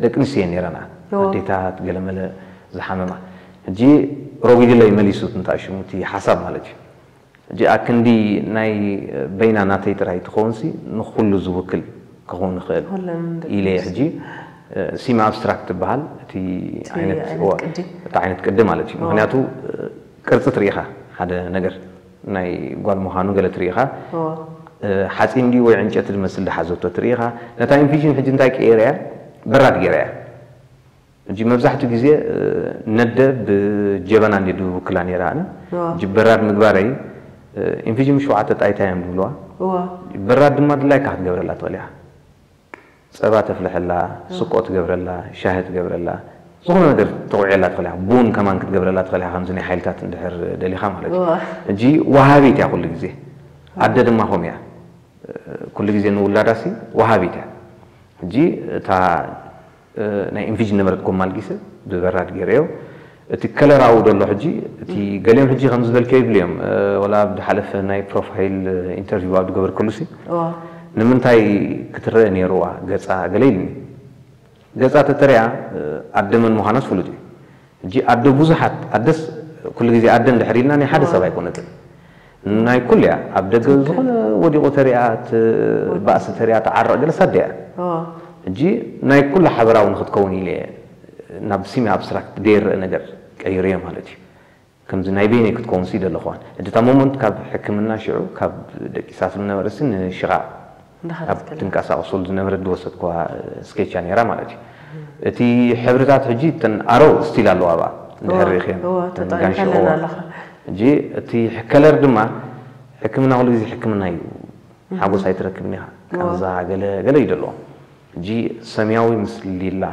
ደቂ ኣንስትዮ እየን ነይረና። ኣዴታት ገለመለ ዝሓመማ። ሕጂ ረጒድለይ መሊሱ እንታይ ሽሙ እቲ ሓሳብ ማለት እዩ። ሕጂ ኣክንዲ ናይ በይና ናተይ ጥራይ ትኸውንሲ ንኹሉ ዝውክል ክኸውን ይኽእል ኢለ ሕጂ ሲሚ ኣብስትራክት ትበሃል እቲ ዓይነት ቅዲ ማለት እዩ። ምክንያቱ ቅርፂ ትርኢኻ ሓደ ነገር ናይ ጓል ምዃኑ ገለ ትርኢኻ። ሓፂን ድዩ ወይ ዕንጨቲ ዝመስል ድሓዘቶ ትርኢኻ። ነታ ኢንፊዥን ሕጂ እንታይ ቀይረ እያ በራድ ገይረ እያ። ሕጂ መብዛሕትኡ ግዜ ነደ ብጀበና እንዲ ድውክላ ነይራ ኣነ። ሕጂ በራድ ምግባረይ ኢንፊጅን ሸውዓተ ጣይታ እዮም ዝብልዋ። በራድ ድማ ድላይካ ክትገብረላ ትኽእል ኢኻ። ፀባ ተፍልሐላ፣ ስቆ ትገብረላ፣ ሻሂ ትገብረላ፣ ዝኾነ ነገር ተውዕየላ ትኽእል ኢኻ። ቡን ከማን ክትገብረላ ትኽእል ኢኻ ከምዚ ናይ ሓይልታት እንድሕር ደሊኻ ማለት እዩ። ሕጂ ወሃቢት እያ ኩሉ ግዜ። ኣደ ድማ ከምኡ እያ። ኩሉ ግዜ ንውላዳሲ ወሃቢት እያ። ሕጂ እታ ናይ ኢንፊጅ ነበረት ጎማ ኣልጊሰ ብበራድ ገይረዮ። እቲ ከለራዊ ደሎ ሕጂ እቲ ገሊኦም ሕጂ ከም ዝበልከ ይብሉ እዮም። ወላ ኣብ ዝሓለፈ ናይ ፕሮፋይል ኢንተርቪው ኣብ ዝገበርክሉ ሲ ንምንታይ ክትረአ ነይርዋ ገፃ ገለ ኢልኒ። ገፃ ተተሪኣ ኣደ መን ምዃናስ ፍሉጥ እዩ። ሕጂ ኣደ ብዙሓት ኣደስ ኩሉ ግዜ ኣደ እንድሕር ኢልና ናይ ሓደ ሰብ ኣይኮነትን ናይ ኩሉ እያ። ኣብ ደገ ዝኾነ ወዲቑ ተሪኣ ባእሲ ተሪኣ ተዓረቕ ገለስ ኣደ እያ። ሕጂ ናይ ኩሉ ሓበራዊ ንክትከውን ኢለ እየ ናብ ሲሚ ኣብስትራክት ደይረአ ነገር ቀይረዮ ማለት እዩ። ከምዚ ናይ በይነይ ክትከውን ሲ ደለኹዋን ሕጂ እታ ሞመንት ካብ ሕክምና ሽዑ ካብ ደቂሳትሉ ነበረ ሲ ንሽቓቕ ኣብ ትንቀሳቐሰሉ ዝነበረ ዝወሰድኩዋ ስኬቻ ነይራ ማለት እዩ። እቲ ሕብርታት ሕጂ ተን ኣረው ስቲል ኣለዋ ኣብኣ እንድሕር ርኢኽየን ተን ጋንሽቕዎ። ሕጂ እቲ ከለር ድማ ሕክምና ኩሉ ግዜ ሕክምና እዩ። ሓጎስ ኣይትረክብን ኢኻ። ቃንዛ ገለ ገለ እዩ ደለዎ። ሕጂ ሰማያዊ ምስ ሊላ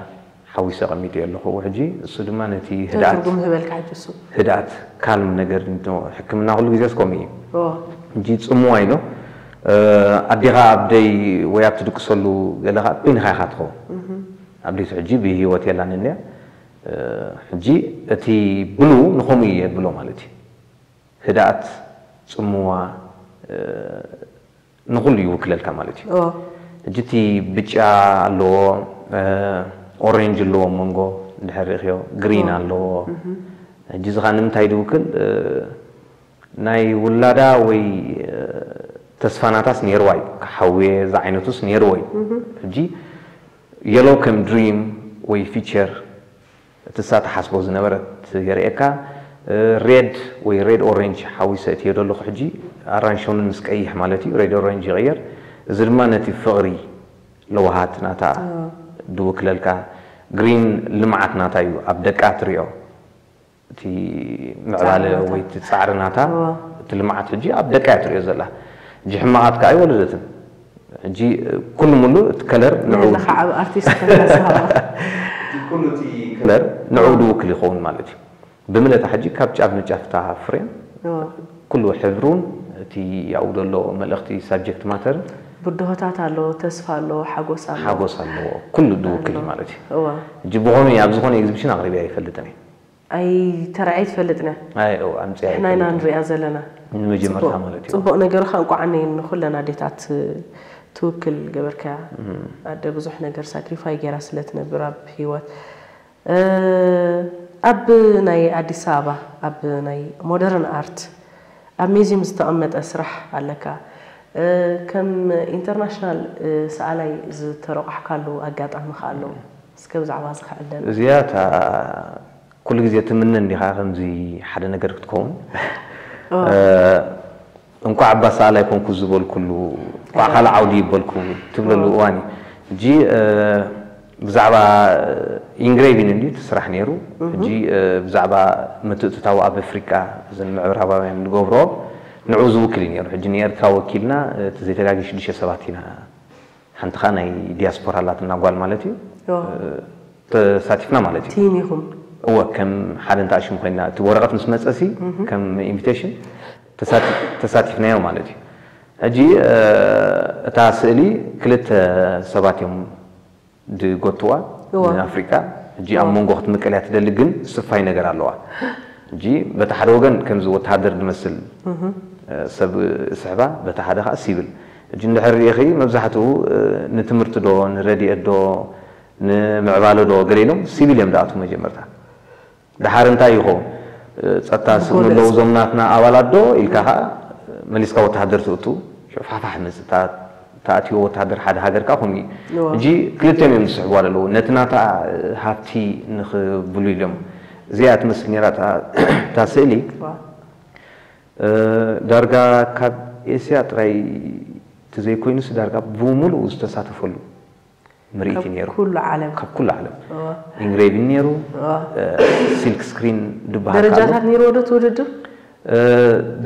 ሓዊሰ ኣቐሚጠዮ ኣለኹ። ሕጂ እሱ ድማ ነቲ ህድኣት ትርጉም ህበልካ ሕጂ እሱ ህድኣት ካልም ነገር ሕክምና ኩሉ ግዜ እስከምኡ እዩ። ሕጂ ጽምዋ ኢሎ ኣዴኻ ኣብ ደይ ወይ ኣብ ትድቅሰሉ ገለኻ በይንኻ ኢኻ ትኸውን። ኣብ ደይቱ ሕጂ ብህይወት የላን እንያ። ሕጂ እቲ ብሉ ንኸምኡ እየ ብሎ ማለት እዩ። ህድኣት ጽምዋ ንኹሉ ይውክለልካ ማለት እዩ። ሕጂ እቲ ብጫ ኣለዎ፣ ኦሬንጅ ኣለዎ፣ መንጎ እንድሕር ርኢኽዮ ግሪን ኣለዎ። ሕጂ እዚ ኸኣ ንምንታይ ዝውክል ናይ ውላዳ ወይ ተስፋ ናታስ ነይርዋ እዩ። ክሓውየ ዝዓይነቱስ ነይርዎ እዩ። ሕጂ የሎ ከም ድሪም ወይ ፊቸር እቲ እሳ ትሓስቦ ዝነበረት የርእየካ። ሬድ ወይ ሬድ ኦሬንጅ ሓዊሰ እትዮ ዘለኹ ሕጂ ኣራንሾንን ምስ ቀይሕ ማለት እዩ። ሬድ ኦሬንጅ ይቕየር። እዚ ድማ ነቲ ፍቕሪ ለዋሃት ናታ ድውክለልካ። ግሪን ልምዓት ናታ እዩ ኣብ ደቃ ትሪኦ። እቲ ምዕባለ ወይ እቲ ጻዕሪ ናታ እቲ ልምዓት ሕጂ ኣብ ደቃ እያ ትሪኦ ዘላ። ሕጂ ሕማቓት ከኣ ኣይወለደትን። ሕጂ ኩሉ ሙሉ እቲ ከለር ንዑ ዓብ ኣርቲስት ከለር ንዑ ድውክል ይኸውን ማለት እዩ። ብምለታ ሕጂ ካብ ጫፍ ንጫፍ እታ ፍሬም ኩሉ ሕብሩን እቲ ኣብኡ ዘሎ መልእኽቲ ሳብጀክት ማተር ብድሆታት ኣሎ፣ ተስፋ ኣሎ፣ ሓጎስ ኣሎ። ሓጎስ ኣለዎ። ኩሉ ዝውክል እዩ ማለት እዩ። እዋ ሕጂ ብኾኑ ኣብ ዝኾነ ኤግዚቢሽን ኣቕሪበ ኣይፈልጥን እየ። ኣይ ተራእየ ትፈልጥን እያ። ኣይ እው ኣምፅኣ ንሕና ኢና ኣይፈልጥን። ንሪኣ ዘለና። ንመጀመርታ ፅቡቕ- ማለት እዩ። ፅቡቕ ነገር ኸዓ እንቋዕ ንኩለን ኣዴታት ትውክል ገበርካያ። ኣደ ብዙሕ ነገር ሳክሪፋይ ገይራ ስለ ትነብር ኣብ ህይወት እ፣ ኣብ ናይ ኣዲስ ኣበባ ኣብ ናይ ሞደርን ኣርት ኣብ ሚዚየም ዝተቐመጠ ስራሕ ኣለካ። እ፣ ከም ኢንተርናሽናል እ፣ ሰኣላይ ዝተረቋሕካሉ ኣጋጣሚ ከ ኣሎ? እስከ ብዛዕባ እዚ ክዕለል። እዚኣ እታ ኩሉ ግዜ ትምነ እንዲኻ ከምዚ ሓደ ነገር ክትከውን ኦ። እ፣ እንኳዕ ኣባ ሰኣላይ ኮንኩ ዝበልኩሉ እንኳዕ ካልእ ዓውዲ ይበልኩ ትብለሉ ኦ። እዋን እዩ። ሕጂ እ፣ ብዛዕባ ኢንግሬቪን እንዲ እቲ ስራሕ ነይሩ። ሕጂ እ፣ ብዛዕባ ምትእትታው ኣብ ኣፍሪቃ እዘን ምዕራባውያን ንገብሮ ንዑ ዝውክል እዩ ነይሩ። ሕጂ ንኤርትራ ወኪልና እቲ ዘይተጋጊ ሽዱሽተ ሰባት ኢና። ሓንቲ ኸዓ ናይ ዲያስፖራ ኣላትና ጓል ማለት እዩ። ኦ። እ፣ ተሳቲፍና ማለት እዩ። ቲም ኢኹም። እወ ከም ሓደ እንተ ሽም ኮይና እቲ ወረቐት ምስ መጸሲ ከም ኢንቪቴሽን ተሳቲ- ተሳቲፍናዮ ማለት እዩ። ሕጂ እ፣ እታ ስእሊ ክልተ ሰባት እዮም ዝጎትዋ እወ። ንኣፍሪቃ። ሕጂ ኣብ መንጎ ክትምቀል እያ ትደሊ ግን ስፋይ ነገር ኣለዋ። ሕጂ በቲ ሓደ ወገን ከምዚ ወተሃደር ዝመስል እ፣ ሰብ ስሕባ በቲ ሓደ ከዓ ሲቪል። ሕጂ እንድሕር ርኢኺ መብዛሕትኡ እ፣ ንትምህርቲ ዶ ንረድኤት ዶ ንምዕባለ ዶ ገለ ኢሎም ሲቪል እዮም ዝኣትዉ መጀመርታ። ድሓር እንታይ ይኸውን እ፣ ጸጥታ ስእኑ ኣለዉ እዞም ናትና ኣባላት ዶ ኢልካ ከዓ መሊስካ ወተሃደር ትእቱ ሽዑ ፋሕፋሕ መጽእ እታ እታ ኣትዮ ወተሃደር ሓደ ሃገር ከዓ ከምኡ እዩ። እዋ። ሕጂ ክልቲኦም እዮም ዝስሕብዋ ዘለዉ ነቲ ናታ እ፣ ሃብቲ ንኽብሉ ኢሎም። እዚኣ ትመስል ነይራ እታ እታ ስእሊ እ፣ ዳርጋ ካብ ኤስያ ጥራይ ተዘይኮይኑስ ዳርጋ ብምሉኡ ዝተሳተፈሉ ምርኢት እዩ ነይሩ። ኩሉ ዓለም። ካብ ኩሉ ዓለም እዋ። ኢንግሬቪን ነይሩ። እዋ። እ፣ ሲልክ ስክሪን ዝበሃል ከኣ ኣሎ። ደረጃታት ነይርዎ ዶ እቲ ውድድር? እ፣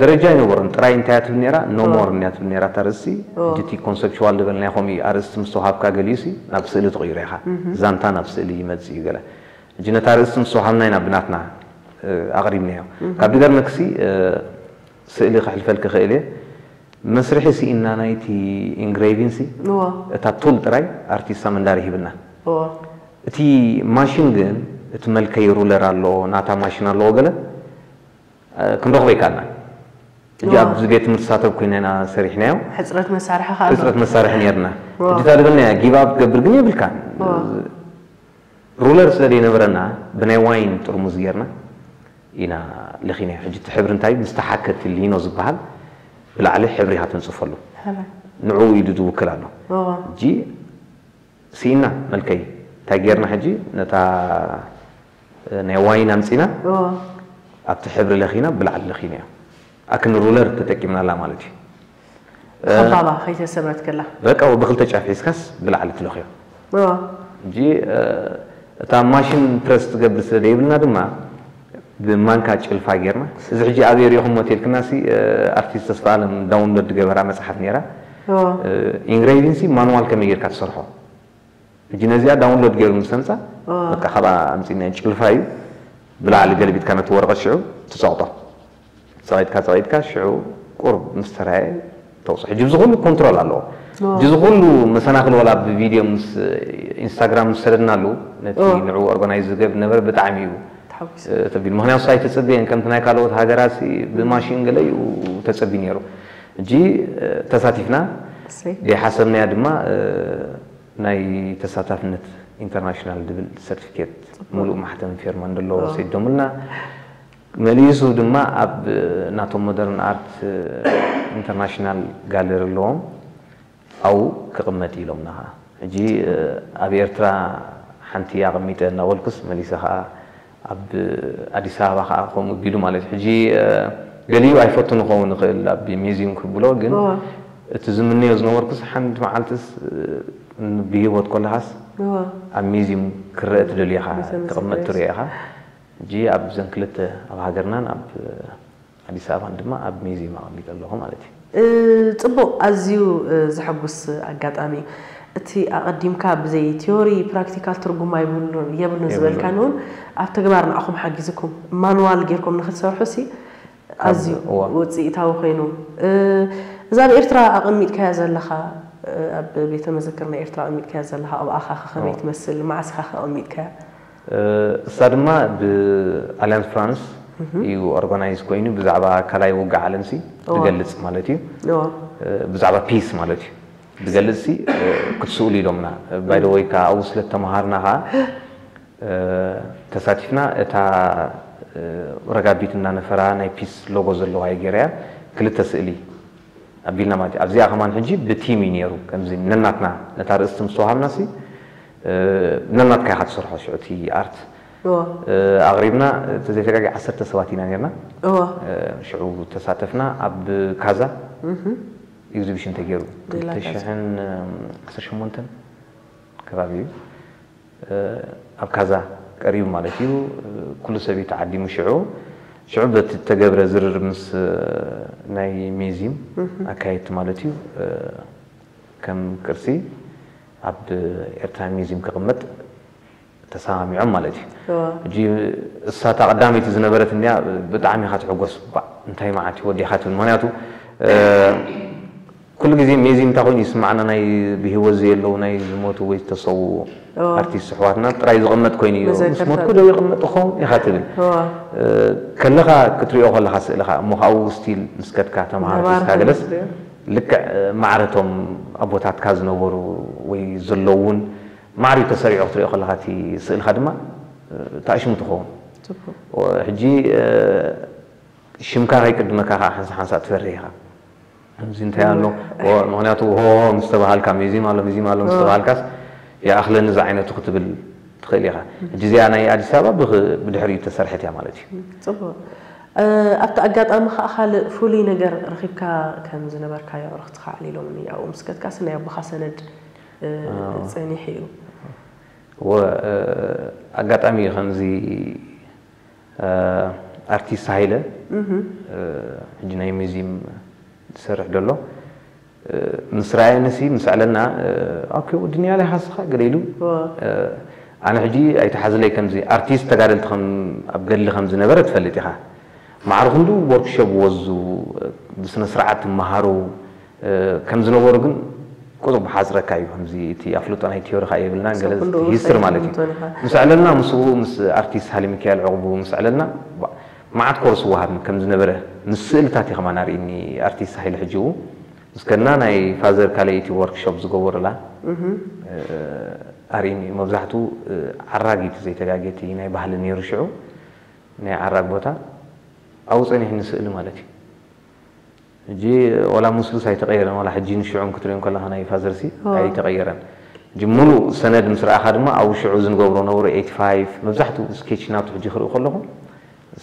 ደረጃ ኣይነበሮን። ጥራይ እንታይ እያ ትብል ነይራ? ኖ እዋ። ሞር እያ ትብል ነይራ እታ ርእሲ። እዋ። ሕጂ እቲ ኮንሰፕቹዋል ዝበልናዮ ከምኡ እዩ። ኣርእስቲ ምስ ተዋሃብካ ገሊኡሲ ናብ ስእሊ ትቕይሮ ኢኻ። ዛንታ ናብ ስእሊ ይመጽእ እዩ ገለ። ሕጂ ነታ ርእስቲ ምስ ተዋሃብና ኢና ብናትና እ፣ ኣቕሪብናዮ። ካብ ዝገርመክሲ እ፣ ስእሊ ክሕልፈልክ እኽእል እየ። መስርሒ ስኢና ናይቲ ኢንግሬቪንሲ እዋ። እታ ቱል ጥራይ ኣርቲስት ሳመንዳሪ ሂብና። እዋ። እቲ ማሽን ግን እቲ መልከይ ሩለር ኣለዎ ናታ ማሽን ኣለዎ ገለ እ፣ ክንረኽቦ ይከኣልና። ሕጂ እዋ። ኣብዚ ቤት ትምህርቲ ሳተብ ኮይና ኢና ሰሪሕናዮ። ሕፅረት መሳርሒ ከዓ ሕፅረት መሳርሒ ነርና። እዋ። ሕጂ ታደበና ጊቭ ኣፕ ትገብር ግን የብልካን። እዋ። ሩለር ስለ ዘይነበረና ብናይ ዋይን ጥርሙዝ ጌርና ኢና ለኺናዮ። ሕጂ እቲ ሕብሪ እንታይ ምስ ተሓከ እቲ ሊኖ ዝበሃል ብላዕሊ ሕብሪ ኢኻ ተንፅፈሉ። ሕራይ። ንዑ ኢሉ ዝውክል ኣሎ። እዋ። ሕጂ ስኢና መልከይ እንታይ ጌርና ሕጂ ነታ ናይ ዋይን ኣምፂና እዋ። ኣብቲ ሕብሪ ለኺና ብላዕሊ ለኺናዮ። ኣክን ሩለር ተጠቂምናላ ማለት እዩ። ኸባባ ከይተሰብረት ከላ። በቃ ብክልተ ጫፍ ሒዝካስ ብላዕሊ ትለኽዮ። እዋ። ሕጂ እ፣ እታ ማሽን ፕረስ ትገብር ስለ ዘይብልና ድማ ብማንካ ጭልፋ ጌርና እዚ ሕጂ ኣበይ ሪኢኹሞ ተልክናሲ እ፣ ኣርቲስት ተስፋ ኣለም ዳውንሎድ ዝገበራ መፅሓፍ ነይራ። እዋ። እ፣ ኢንግሬቪንሲ ማኑዋል ከመይ ጌርካ ትሰርሖ። ሕጂ ነዚኣ ዳውንሎድ ገይሩ ምስ ተምፃ እዋ። በቃ ካብኣ ኣምፂና ጭልፋ እዩ ብላዕሊ ገልቢጥካ ነቲ ወረቐት ሽዑ ትፀቕጦ። ፀቒጥካ ፀቒጥካ ሽዑ ቁሩብ ምስ ተራየ ተውፅኦ። ሕጂ እዚ ኩሉ ኮንትሮል ኣለዎ። እዎ። ሕጂ እዚ ኩሉ መሰናኽል ዋላ ብቪድዮ ምስ ኢንስታግራም ምስ ሰደድናሉ ነቲ እዎ። ንዕኡ ኦርጋናይዝ ዝገብር ነበረ ብጣዕሚ እዩ ተሓጒሱ። እ፣ ተቢሉ። ምኽንያቱ ኣይተፀበየን ከምቲ ናይ ካልኦት ሃገራት ብማሽን ገለ እዩ ተፀቢ ነይሩ። ሕጂ እ፣ ተሳቲፍና እሰይ። ዘይሓሰብናያ ድማ እ፣ ናይ ተሳታፍነት ኢንተርናሽናል ዝብል ሰርቲፊኬት ሙሉእ ማሕተም ፌርማን ዘለዎ እዎ። ወሲዶምልና። መሊሱ ድማ ኣብ ናቶም ሞደርን ኣርት ኢንተርናሽናል ጋለሪ ኣለዎም ኣብኡ ክቕመጥ ኢሎምና ኸዓ። ሕጂ ኣብ ኤርትራ ሓንቲ ኣቐሚጠ እናበልኩስ መሊሰ ኸዓ ኣብ ኣዲስ ኣበባ ኸዓ ከምኡ ቢሉ ማለት እዩ። ሕጂ ገሊኡ ኣይፈቱን ክኸውን ይኽእል ኣብ ሚዚየም ክብሎ፣ ግን እወ። እቲ ዝምነዮ ዝነበርኩስ ሓንቲ መዓልትስ ብህይወት ከለኻስ እወ። ኣብ ሚዚየም ክረአ ትደልዮ ኢኻ፣ ቤተ ክቕመጥ መዘክር። ትሪኦ ኢኻ። ሕጂ ኣብዘን ክልተ ኣብ ሃገርናን ኣብ ኣዲስ ኣበባን ድማ ኣብ ሚዚየም ኣቐሚጠ ኣለኹ ማለት እዩ። እ፣ ጽቡቕ፣ ኣዝዩ፣ እ፣ ዘሐጉስ ኣጋጣሚ እዩ። እቲ ኣቐዲምካ ብዘይ ቲዮሪ ፕራክቲካል ትርጉም ኣይብሉን፣ የብሉን የብሉን። ዝበልካኒ እውን ኣብ ተግባር ንዓኹም ሓጊዝኩም ማኑዋል ጌርኩም ንኽትሰርሑ ሲ ኣዝዩ ውፅኢታዊ ኮይኑ። እዛ ኣብ ኤርትራ ኣቐሚጥካያ ዘለኻ፣ ኣብ ቤተ መዘክር ናይ ኤርትራ ኣቐሚጥካያ ዘለኻ፣ ኣብኣኻ ከ ከመይ ትመስል? መዓስ ኢኻ ኣቐሚጥካያ? እሳ ድማ ብኣልያንስ ፍራንስ እዩ ኦርጋናይዝ ኮይኑ፣ ብዛዕባ ካልኣይ ውግእ ዓለምሲ ዝገልጽ ማለት እዩ። ብዛዕባ ፒስ ማለት እዩ ዝገልጽሲ ክትስእሉ ኢሎምና። ባይ ዘ ወይ ከዓ ኣብኡ ስለ ተመሃርና ከዓ ተሳቲፍና። እታ ረጋቢት እናነፈራ ናይ ፒስ ሎጎ ዘለዋ እየ ገይረያ። ክልተ ስእሊ ኣቢልና ማለት እዩ። ኣብዚኣ ከማን ሕጂ ብቲም እዩ ነይሩ። ከምዚ ነናትና ነታ ርእስቲ ምስ ተዋሃብናሲ ነናትካ ኢኻ ትሰርሖ። ሽዑ እቲ ኣርት ኣቕሪብና፣ ተዘይተጋጊ ዓሰርተ ሰባት ኢና ነርና። ሽዑ ተሳተፍና። ኣብ ካዛ ኤግዚቢሽን ተገይሩ። ክልተ ሽሕን ዓሰርተ ሸሞንተን ከባቢ እዩ። ኣብ ካዛ ቀሪቡ ማለት እዩ። ኩሉ ሰብ እዩ ተዓዲሙ። ሽዑ ሽዑ በቲ ተገብረ ዝርርብ ምስ ናይ ሚዚም ኣካየድቲ ማለት እዩ፣ ከም ቅርሲ ኣብ ኤርትራ ሚዚም ክቕመጥ ተሰማሚዖም ማለት እዩ። ሕጂ እሳታ ቀዳመይቲ ዝነበረት እንዲያ ብጣዕሚ ኢኻ ትሕጎስ። እንታይ መዓት እዩ ወዲኻ ትብል። ምክንያቱ ኩሉ ግዜ ሜዚ እንታይ ኮይኑ ይስማዓና፣ ናይ ብህይወት ዘየለዉ ናይ ዝሞቱ ወይ ዝተሰዉ ኣርቲስት ኣሕዋትና ጥራይ ዝቕመጥ ኮይኑ እዩ። ምስ ሞትኩ ደው ይቕመጥ ይኸውን ኢኻ ትብል። ከለኻ ክትሪኦ ከለኻ ስእልኻ እሞ ካብኡ ስቲል ምስ ከድካ ተምሃርካ ገለስ ልክዕ ማዕረቶም ኣቦታትካ ዝነበሩ ወይ ዘለውን ማዕሪኡ ተሰሪዑ ክትሪኦ ከለኻ እቲ ስእልኻ ድማ ታእሽሙ ትኸውን። ሕጂ ሽምካ ከይቅድመካ ከዓ ሓንሳ ሓንሳ ትፈርህ ኢኻ። ከምዚ እንታይ ኣሎ ምክንያቱ ሆ ምስ ተባሃልካ ሚዚም ኣሎ ሚዚም ኣሎ ምስ ተባሃልካስ ይኣኽለኒ ዝዓይነቱ ክትብል ትኽእል ኢኻ። ሕጂ እዚኣ ናይ ኣዲስ ኣበባ ብድሕሪኡ ተሰርሐት እያ ማለት እዩ። ፅቡቅ። ኣብቲ ኣጋጣሚ ከዓ ካልእ ፍሉይ ነገር ረኺብካ ከም ዝነበርካ የዕሩኽትኻ ኣዕሊሎምኒ። ኣብኡ ምስ ከድካሲ ናይ ኣቦኻ ሰነድ ፀኒሑ እዩ። እወ ኣጋጣሚ እዩ ከምዚ ኣርቲስት ሃይለ ሕጂ ናይ ሚዚም ዝሰርሕ ዘሎ ምስ ረኣየንሲ ምስ ኣዕለልና ኦኬ ወዲ ኒያላ ኢኻ ስኻ ገለ ኢሉ ኣነ ሕጂ ኣይተሓዝለይ ከምዚ ኣርቲስት ተጋደልቲ ኣብ ገድሊ ከም ዝነበረ ትፈልጥ ኢኻ ማዕረ ክንዱ ወርክሾፕ ወዙ ብስነ ስርዓት ትመሃሩ ከም ዝነበሩ ግን ቁሩብ ሓጽረካ እዩ ከምዚ እቲ ኣፍልጦ ናይ ቲዮሪ ከኣ የብልና ገለ ሂስትሪ ማለት እዩ ምስ ኣዕለልና ምስኡ ምስ ኣርቲስት ሃይለ ሚካኤል ዕቕቡ ምስ ኣዕለልና መዓት ኮርስ ወሃብኒ ከም ዝነበረ ምስ ስእልታት እዩ ከማን ኣርእኒ ኣርቲስት ሃይለ ሕጂ ምስ ከና ናይ ፋዘር ካልኣይቲ ወርክሾፕ ዝገበሩላ ኣርእኒ መብዛሕቱ ዓራጊ እቲ ዘይተጋጌ እቲ ናይ ባህሊ ነይሩ ሽዑ ናይ ዓራግ ቦታ ኣብኡ ጸኒሕኒ ስእሊ ማለት እዩ ሕጂ ወላ ሙስሉስ ኣይተቐየረን ወላ ሕጂ ንሽዑን ክትሪኦ ከለኻ ናይ ፋዘርሲ ኣይተቐየረን ሕጂ ሙሉእ ሰነድ ምስ ረኣኻ ድማ ኣብ ሽዑ ዝንገብሮ ነብሮ ኤይቲ ፋይቭ መብዛሕትኡ ስኬች ናቱ ሕጂ ክርኢ ከለኹ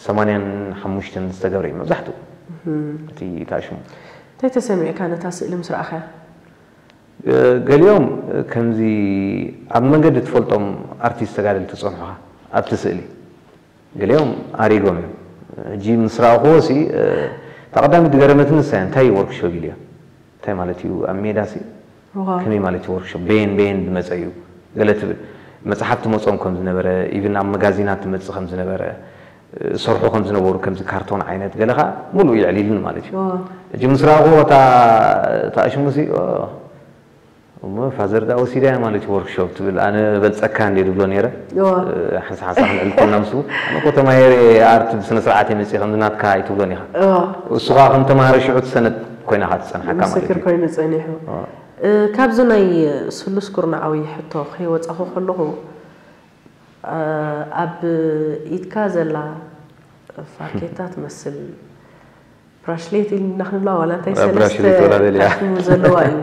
ሰማንያን ሓሙሽተን ዝተገብረ እዩ መብዛሕትኡ እቲ ታሽሙ እንታይ ተሰሚዕካ ነታ ስእሊ ምስ ረኣኻያ ገሊኦም ከምዚ ኣብ መንገዲ ትፈልጦም ኣርቲስት ተጋደልቲ ዝጸንሑኻ ኣብቲ ስእሊ ገሊኦም ኣሪጎም እዮም ሕጂ ምስ ረኣኽዎ ሲ እታ ቀዳሚት ዝገረመትኒ ንሳ እንታይ እዩ ወርክሾፕ ኢሉ እዮም እንታይ ማለት እዩ ኣብ ሜዳ ሲ ከመይ ማለት እዩ ወርክሾፕ በየን በየን ዝመፀ እዩ ገለ ትብል መፅሓፍ ትመፆም ከም ዝነበረ ኢቭን ኣብ መጋዚናት ትመፅእ ከም ዝነበረ ሰርሑ ከም ዝነበሩ ከምዚ ካርቶን ዓይነት ገለ ከዓ ሙሉእ የዕሊልኒ ማለት እዩ ሕጂ ምስ ረኣኽዎ እታ ኣሽሙ ሲ እሞ ፋዘር ዳ ወሲዳያ ማለት እዩ ወርክሾፕ ትብል ኣነ በልፀካ እንዴ ድብሎ ነይረ ሓንሳ ሓንሳ ክንዕል ኮልና ምስ ኣነ ኮ ተማሄረ ኣርት ብስነ ስርዓት የመፅእ ከምዚ ናትካ ኣይትብሎን ኢኻ እሱ ከዓ ከም ተማሃረ ሽዑ ትሰነድ ኮይና ካ ትፀንሓካ ማለት ምስክር እዩ ኮይኑ ፀኒሑ ካብዚ ናይ ስሉስ ኩርናዓዊ ሕቶ ከይወፃኹ ከለኹ ኣብ ኢድካ ዘላ ፋርኬታ ትመስል ብራሽሌት ኢልና ክንብላ ዋላ እንታይ ሰለስተ ብራሽሌት ወላ ደልያ። ታሽሙ ዘለዋ እዩ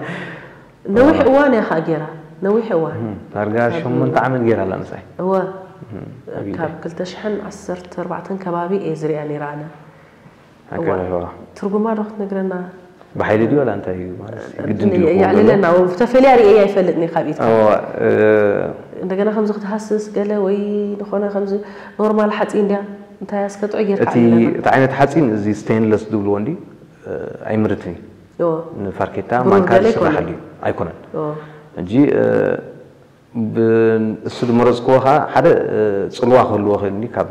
ነዊሕ እዋን እያ ከዓ ገይራ ነዊሕ እዋን እም፣ ዳርጋ ካብ- ሸሞንተ ዓመት ገይራ ኣላ ምሳይ እወ እም፣ ኣብ ካብ ኢደይ። ክልተ ሽሕን ዓሰርተ ኣርባዕተን ከባቢ እየ ዝሪኣ ነይራ ኣነ እዋ። ኣገባባ። ትርጉማ ዶ ክትነግረና ብሓይሊ ድዩ ዋላ እንታይ እዩ ማለት ግድን ድዩ ክኸውን የዕልለና ተፈልያ ርእየ ኣይፈልጥኒ ካብ ኢድካ እዋ፣ እ፣ እንደገና ከምዚ ክትሃስስ ገለ ወይ ዝኾነ ከምዚ ኖርማል ሓፂን ድያ እንታይ ኣስከጥዑ ጌርካ እቲ ኣለና እቲ ዓይነት ሓፂን እዚ ስቴንለስ ዝብልዎ እንዲ ኣይምርትን እዩ እዎ ንፋርኬታ ብሩር ማንካ ገለ ዝስራሕ ኣይኮነን። ድዩ ኣይኮነን እዎ ሕጂ ብ- እሱ ዝመረፅክዎ ከዓ ሓደ እ፣ ፅልዋ ክህልዎ ክእል እንዲ ካብ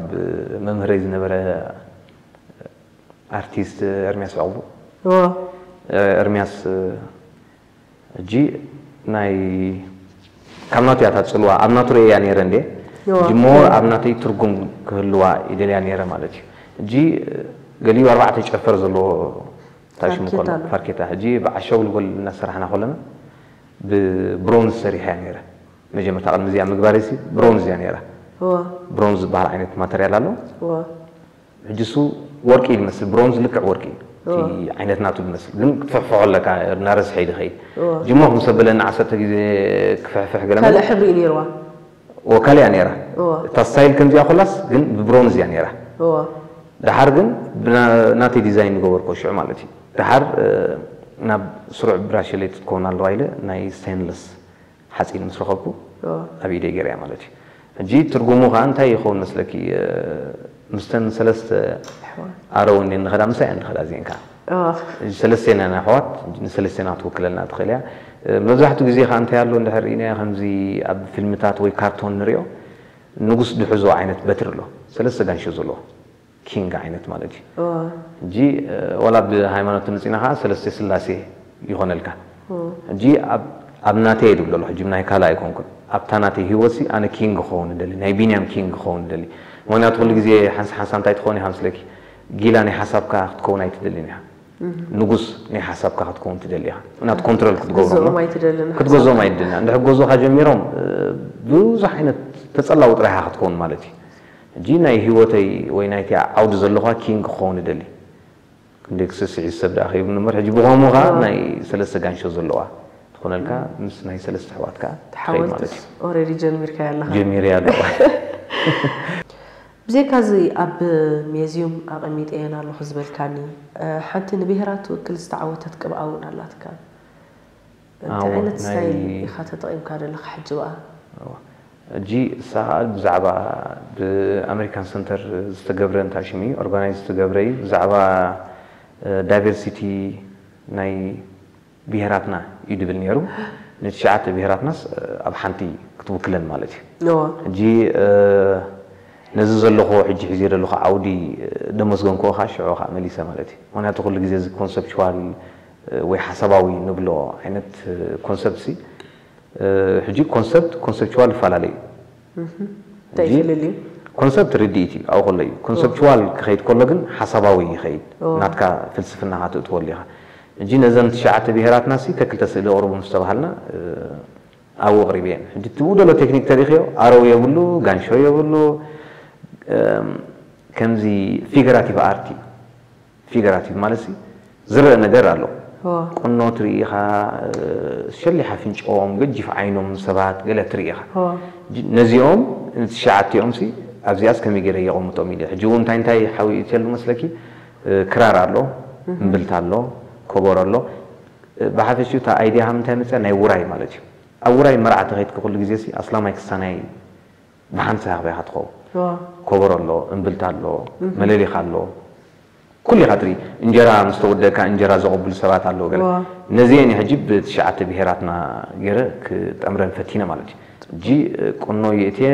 መምህረይ ዝነበረ ኣርቲስት ኤርሚያስ ዕቑቡ። እዎ። ኤርሚያስ ሕጂ ናይ ካብ ናቱ እያ እታ ጽልዋ፣ ኣብ ናቱ ርእየ እያ ነይረ እንዴ። እዎ። ሕጂ ሞር ኣብ ናተይ ትርጉም ክህልዋ ይደልያ ነይረ ማለት እዩ። ሕጂ ገሊኡ ኣርባዕተ ጨፈር ዘለዎ ታሽሙ ፋርኬታ ከሎ ኣሎ። ፋርኬታ። ሕጂ ብዓሻው ልጎል እናሰራሕና ከለና ብብሮንዝ ሰሪሐ እያ ነይረ። መጀመርታ ቅድሚ እዚኣ ምግባር ሲ ብሮንዝ እያ ነይራ። እዎ። ብሮንዝ ዝበሃል ዓይነት ማተርያል ኣሎ። እዎ። ሕጂ እሱ ወርቂ ይመስል፣ ብሮንዝ ልክዕ ወርቂ እዩ። እቲ እዎ። ዓይነት ናቱ ዝመስል። ግን ክትፍሕፍሖ ኣለካ፣ እናረስሐ እዩ ዝኸይድ። እዎ። ጅሞ ከም ሰበለና ዓሰርተ ግዜ ክፍሕፍሕ ገለ ካልእ ማለት ሕብሪ እዩ ነይርዋ። እዎ፣ ካልእ እያ ነይራ። እዎ። እታ ስታይል ከምዚኣ ኮላስ ግን ብብሮንዝ እያ ነይራ። እዎ። ደሓር ግን ብና-፣ ናተይ ዲዛይን ዝገበርኮ ሽዑ ማለት እዩ። ደሓር፣ እ፣ ናብ ስሩዕ ብራሽሌት ክትከውን ኣለዋ ኢለ ናይ ስቴንለስ ሓፂን ምስ ረኸብኩ እዎ። ኣብ ኢደይ ገይረያ ማለት እዩ። ሕጂ ትርጉሙ ከዓ እንታይ ይኸውን መስለኪ? እ፣ ምስተን ሰለስተ ኣሕዋት። ኣረው እንዴ ንኸዳ ምሳይ እያ ንኸዳ እዚአን ከዓ። እዎ። ሕጂ ሰለስቴና ኢና ኣሕዋት፣ ንሰለስቴና ክትውክለልና ትኽእል እያ። እ፣ መብዛሕትኡ ግዜ ከዓ እንታይ ኣሎ እንድሕር ርኢናዮ ከምዚ ኣብ ፊልምታት ወይ ካርቶን ንሪኦ ንጉስ ድሕዞ ዓይነት በትሪ ኣሎ። ሰለስተ ጋንሾ ዘለዎ። ኪንግ ዓይነት ማለት እዩ። እዎ። ሕጂ፣ እ፣ ዋላ ብሃይማኖት ተመጺና ኸዓ ሰለስተ ስላሴ ይኾነልካ። እዎ። ሕጂ ኣብ፣ ኣብ ናተይ እየ ዝብሎ ኣለኹ። ሕጂ ናይ ካልእ ኣይኮንኩን። ኣብታ ናተይ ህይወትሲ ኣነ ኪንግ ክኸውን እደሊ፣ ናይ ቢንያም ኪንግ ክኸውን እደሊ። ምኽንያቱ ኩሉ ግዜ ሓንሳ ሓንሳ እንታይ ትኸውን ኢኻ መስለኪ? ጊላ ናይ ሓሳብካ ክትከውን ኣይትደልን ኢኻ። እህ። ንጉስ ናይ ሓሳብካ ክትከውን ትደሊ ኢኻ። ምኽንያቱ ኮንትሮል ክትገብሮም ክትገዝኦም ነው። ኣይትደልን ክትገዝኦም ሓሳብካ። ኣይትደልን። እንድሕር ክገዝኡኻ ጀሚሮም፣ እ፣ ብዙሕ ዓይነት ተጸላዊ ጥራሕ ኢኻ ክትከውን ማለት እዩ። ሕጂ ናይ ህይወተይ ወይ ናይቲ ዓውዲ ዘለኹዋ ኪንግ ክኸውን እደሊ። ክንደይ ክስስዒ ሰብ ደኣ ከይብሉ እምበር፣ ሕጂ ብኸምኡ ኸኣ እዎ። ናይ ሰለስተ ጋንሾ ዘለዋ ትኾነልካ፣ ምስ ናይ ሰለስተ ኣሕዋትካ ትኸይድ ማለት እዩ። ተሓወልትስ ኦሬዲ ጀሚርካያ ኣለኻ። ጀሚረያ ኣለኹ። ብዘይካ እዚ ኣብ ሜዝዩም ኣቐሚጠየን ኣለኹ ዝበልካኒ፣ እ፣ ሓንቲ ንብሄራት ትውክል ዝተዓወተት ቅብኣ እውን ኣላትካ። እንታይ ኣዎ፣ ዓይነት ናይ ስታይል ኢኻ ተጠቒምካ ዘለኻ ሕጂ ብኣ? ኣዎ። ሕጂ እሳ ኸኣ ብዛዕባ ብኣሜሪካን ሰንተር ዝተገብረ እንታይ ሽሙ እዩ፣ ኦርጋናይዝ ዝተገብረ እዩ። ብዛዕባ፣ እ፣ ዳይቨርሲቲ ናይ ብሄራትና እዩ ድብል ነይሩ። ንትሽዓተ ብሄራትናስ፣ እ፣ ኣብ ሓንቲ ክትውክለን ማለት እዩ። እዎ። ሕጂ፣ እ፣ ነዚ ዘለኹዎ ሕጂ ሒዘ ዘለኹ ዓውዲ፣ እ፣ ደመስገንክዎ ኸኣ ሽዑ ኸኣ መሊሰ ማለት እዩ። ምኽንያቱ ኩሉ ግዜ እዚ ኮንሰፕቹዋል፣ እ፣ ወይ ሓሳባዊ ንብሎ ዓይነት፣ እ፣ ኮንሰፕትሲ፣ እ፣ ሕጂ ኮንሰፕት ኮንሰፕቹዋል ይፈላለ እዩ። እህ። እንታይ ሕጂ ፍልልዩ? ኮንሰፕት ርድኢት እዩ፣ ኣብኡ ከሎ እዩ። ኮንሰፕቹዋል ክኸይድ ከሎ ግን ሓሳባዊ ይኸይድ። ኦ። ናትካ ፍልስፍና ኸኣ ትእትወሉ ኢኻ። ሕጂ ነዘን ትሽዓተ ብሄራትናሲ ተክልተ ስእሊ ኣቕርቡ ምስ ተባሃልና፣ እ፣ ኣብኡ ኣቕሪበየን። ሕጂ እቲ ብኡ ዘሎ ቴክኒክ ተሪኽዮ፣ ኣረው የብሉ፣ ጋንሾ የብሉ፣ እም፣ ከምዚ ፊገራቲቭ ኣርት እዩ። ፊገራቲቭ ማለት ሲ ዝረአ ነገር ኣሎ። እዎ። ቁኖ ትርኢ ኢኻ፣ እ፣ ሸሊሕ ኣፍንጭኦም፣ ገጂፍ ዓይኖም ሰባት ገለ ትርኢ ኢኻ። እዎ። ጅ-፣ ነዚኦም ንትሽዓቲኦም ሲ ኣብዚኣስ ከመይ ገይረ የቐምጦም ኢለ። ሕጂ እውን እንታይ እንታይ ሓዊእትየሉ መስለኪ? እ፣ ክራር ኣሎ፣ እህ። እምብልታ ኣሎ፣ ኮቦሮ ኣሎ። እ፣ ብሓፈሽኡ እታ ኣይድያ ካብ ምንታይ መፅያ? ናይ ውራይ ማለት እዩ። ኣብ ውራይ መርዓ ተኸይድኪ ኩሉ ግዜ ሲ ኣስላማይ ክሳናይ ብሓንሳእ ኢኻ ትኸውን። ዋው። ኮቦሮ ኣሎ፣ እምብልታ ኣሎ፣ እህ። መለሊኻ ኣሎ። ኩሉ ኢኻ ትርኢ። እንጀራ ምስ ተወደእካ እንጀራ ዘቐብሉ ሰባት ኣለዉ ገለ። ዋው። ነዚአን ሕጂ ብትሽዓተ ብሄራትና ገይረ ክጠምረን ፈቲነ ማለት እዩ። ሕጂ ቁኖ የእትየ፣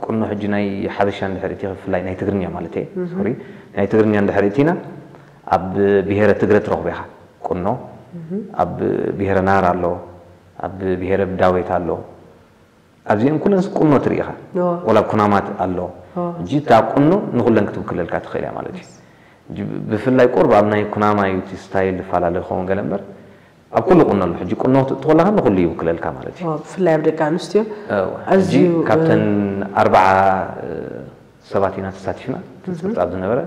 ቁኖ ሕጂ ናይ ሓበሻ እንድሕር እቲ ብፍላይ ናይ ትግርኛ ማለት እየ። እህ። ሶሪ። ናይ ትግርኛ እንድሕር እቲና ኣብ ብሄረ ትግረ ትረኽቦ ኢኻ ቁኖ። እህ። ኣብ ብሄረ ናር ኣሎ፣ ኣብ ብሄረ ዳዌት ኣሎ። ኣብዚአን ኩለን ቁኖ ትርኢ ኢኻ። ኦ። ወላ ኩናማት ኣሎ። ኦ። ሕጂ እታ ቁኖ ንኹለን ክትውክለልካ ትኽእል እያ ማለት እዩ። ሕጂ ብፍላይ ቁሩብ ኣብ ናይ ኩናማ እዩ እቲ ስታይል ዝፈላለ ክኸውን ገለ እምበር፣ ኣብ ኩሉ ቁኖ ኣሎ። ሕጂ ቁኖ ክትእቱ ከለኻ ንኹሉ ይውክለልካ ማለት እዩ። ኦ፣ ብፍላይ ኣብ ደቂ ኣንስትዮ እወ። ኣዝዩ፣ ሕጂ ካብተን እ፣ ኣርባዓ፣ እ፣ ሰባት ኢና ተሳቲፍና፣ እቲ እህ። ጸብጻብ ዝነበረ።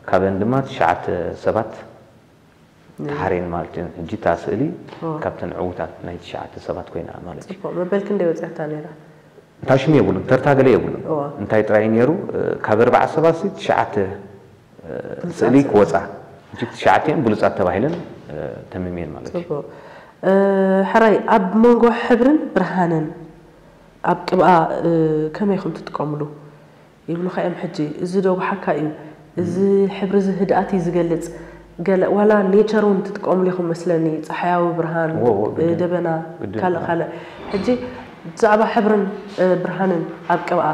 ካብአን ድማ ትሽዓተ ሰባት እ። ተሓርየን ማለት እየን። ሕጂ እታ ስእሊ ኦ። ካብተን ዕዉታት ናይ ትሽዓተ ሰባት ኮይና ማለት እዩ። ጽቡቕ። መበል ክንደይ ወጺኣታ ነይራ? እንታይ ሽም የብሉን፣ ተርታ ገለ የብሉን። እዋ። እንታይ ጥራይ ነይሩ፣ እ፣ ካብ ኣርባዓ ሰባት ሲ ትሽዓተ፣ እ፣ ብሉጻት ስእሊ ሰባት። ክወጻ። ሕጂ ትሽዓተ እየን ብሉጻት ተባሂለን፣ እ፣ ተመምየን ማለት እዩ። ጽቡቕ። እ፣ ሕራይ፣ ኣብ መንጎ ሕብርን ብርሃንን ኣብ ቅብኣ፣ እ፣ ከመይ ኢኹም ትጥቀምሉ? ይብሉኻ እዮም። ሕጂ እዚ ዶ ጉሓካ እዩ? እዚ ሕብሪ እዚ ህድኣት እዩ ዝገልጽ። ገለ ዋላ ኔቸር እውን ትጥቀምሉ ኢኹም መስለኒ፣ ጸሓያዊ ብርሃን፣ እዎ፣ እዎ፣ እ፣ ግድን። ደበና፣ ግድን፣ ካልእ፣ እዎ። ካልእ። ሕጂ ብዛዕባ ሕብርን፣ እ፣ ብርሃንን ኣብ ቅብኣ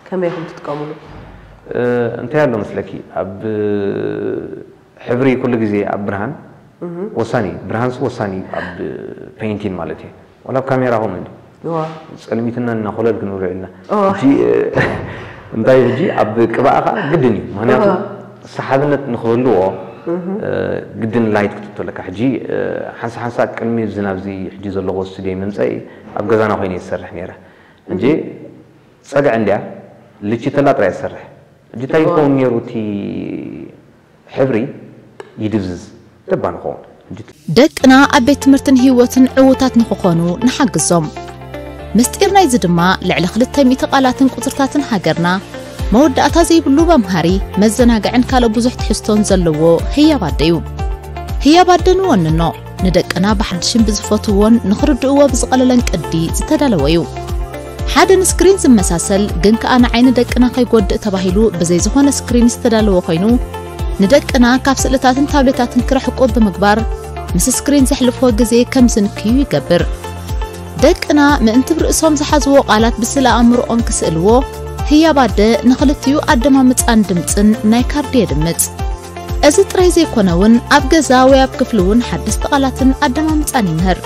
ከመይ ኢኹም ትጥቀምሉ? እ፣ እንታይ ኣሎ መስለኪ? ኣብ ሕብሪ ኩሉ ግዜ ኣብ ብርሃን ወሳኒ እዩ። ብርሃንስ ወሳኒ እዩ ኣብ ፔይንቲን ማለት እዩ። ዋላ ኣብ ካሜራ ከምኡ እንዲ እዋ ጸልሚትና እና ኮለል ክንብሎ ኢልና እዋ። ሕጂ እንታይ ሕጂ ኣብ ቅብኣ ከዓ ግድን እዩ። ምክንያቱ እዋ። ሰሓብነት ንክህልዎ ግድን ላይት ክትእቶ ኣለካ። ሕጂ ሓንሳ ሓንሳ ቅድሚ ዝናብዚ ሕጂ ዘለዎ ስቱዲዮ ምምፀኢ ኣብ ገዛና ኮይነ ይሰርሕ ነይረ። ሕጂ ፀግዒ እንዲያ ልቺተላ ጥራይ ይሰርሕ። ሕጂ እንታይ ይኸውን ነይሩ እቲ ሕብሪ ይድብዝዝ ደባ ንኸውን። ሕጂ ደቅና ኣብ ቤት ትምህርትን ህይወትን ዕዉታት ንኽኾኑ ንሓግዞም። ምስጢር ናይዚ ድማ ልዕሊ ክልተ ሚእቲ ቃላትን ቁጽርታትን ሃገርና መወዳእታ ዘይብሉ መምሃሪ፣ መዘናግዕን ካልእ ብዙሕ ትሕዝቶን ዘለዎ ህያብ ኣደ እዩ። ህያብ ኣደ ንወንኖ፣ ንደቅና ብሓድሽን ብዝፈትውዎን ንኽርድእዎ ብዝቐለለን ቅዲ ዝተዳለወ እዩ። ሓደ ንስክሪን ዝመሳሰል ግን ከኣ ንዓይኒ ደቅና ከይጎድእ ተባሂሉ ብዘይ ዝኾነ ስክሪን ዝተዳለወ ኮይኑ፣ ንደቅና ካብ ስእልታትን ታብሌታትን ክርሕቁ ብምግባር ምስ ስክሪን ዘሕልፍዎ ግዜ ከም ዝንክዩ ይገብር። ደቅና ምእንቲ ብርእሶም ዝሓዝዎ ቃላት ብስእለ ኣእምሮኦም ክስእልዎ ህያብ ኣደ ንኽልቲኡ ኣደማምጻን ድምጽን ናይ ካርዲ የድምጽ። እዚ ጥራይ ዘይኮነ እውን ኣብ ገዛ ወይ ኣብ ክፍሊ እውን ሓደስቲ ቃላትን ኣደማምጻን ይምህር።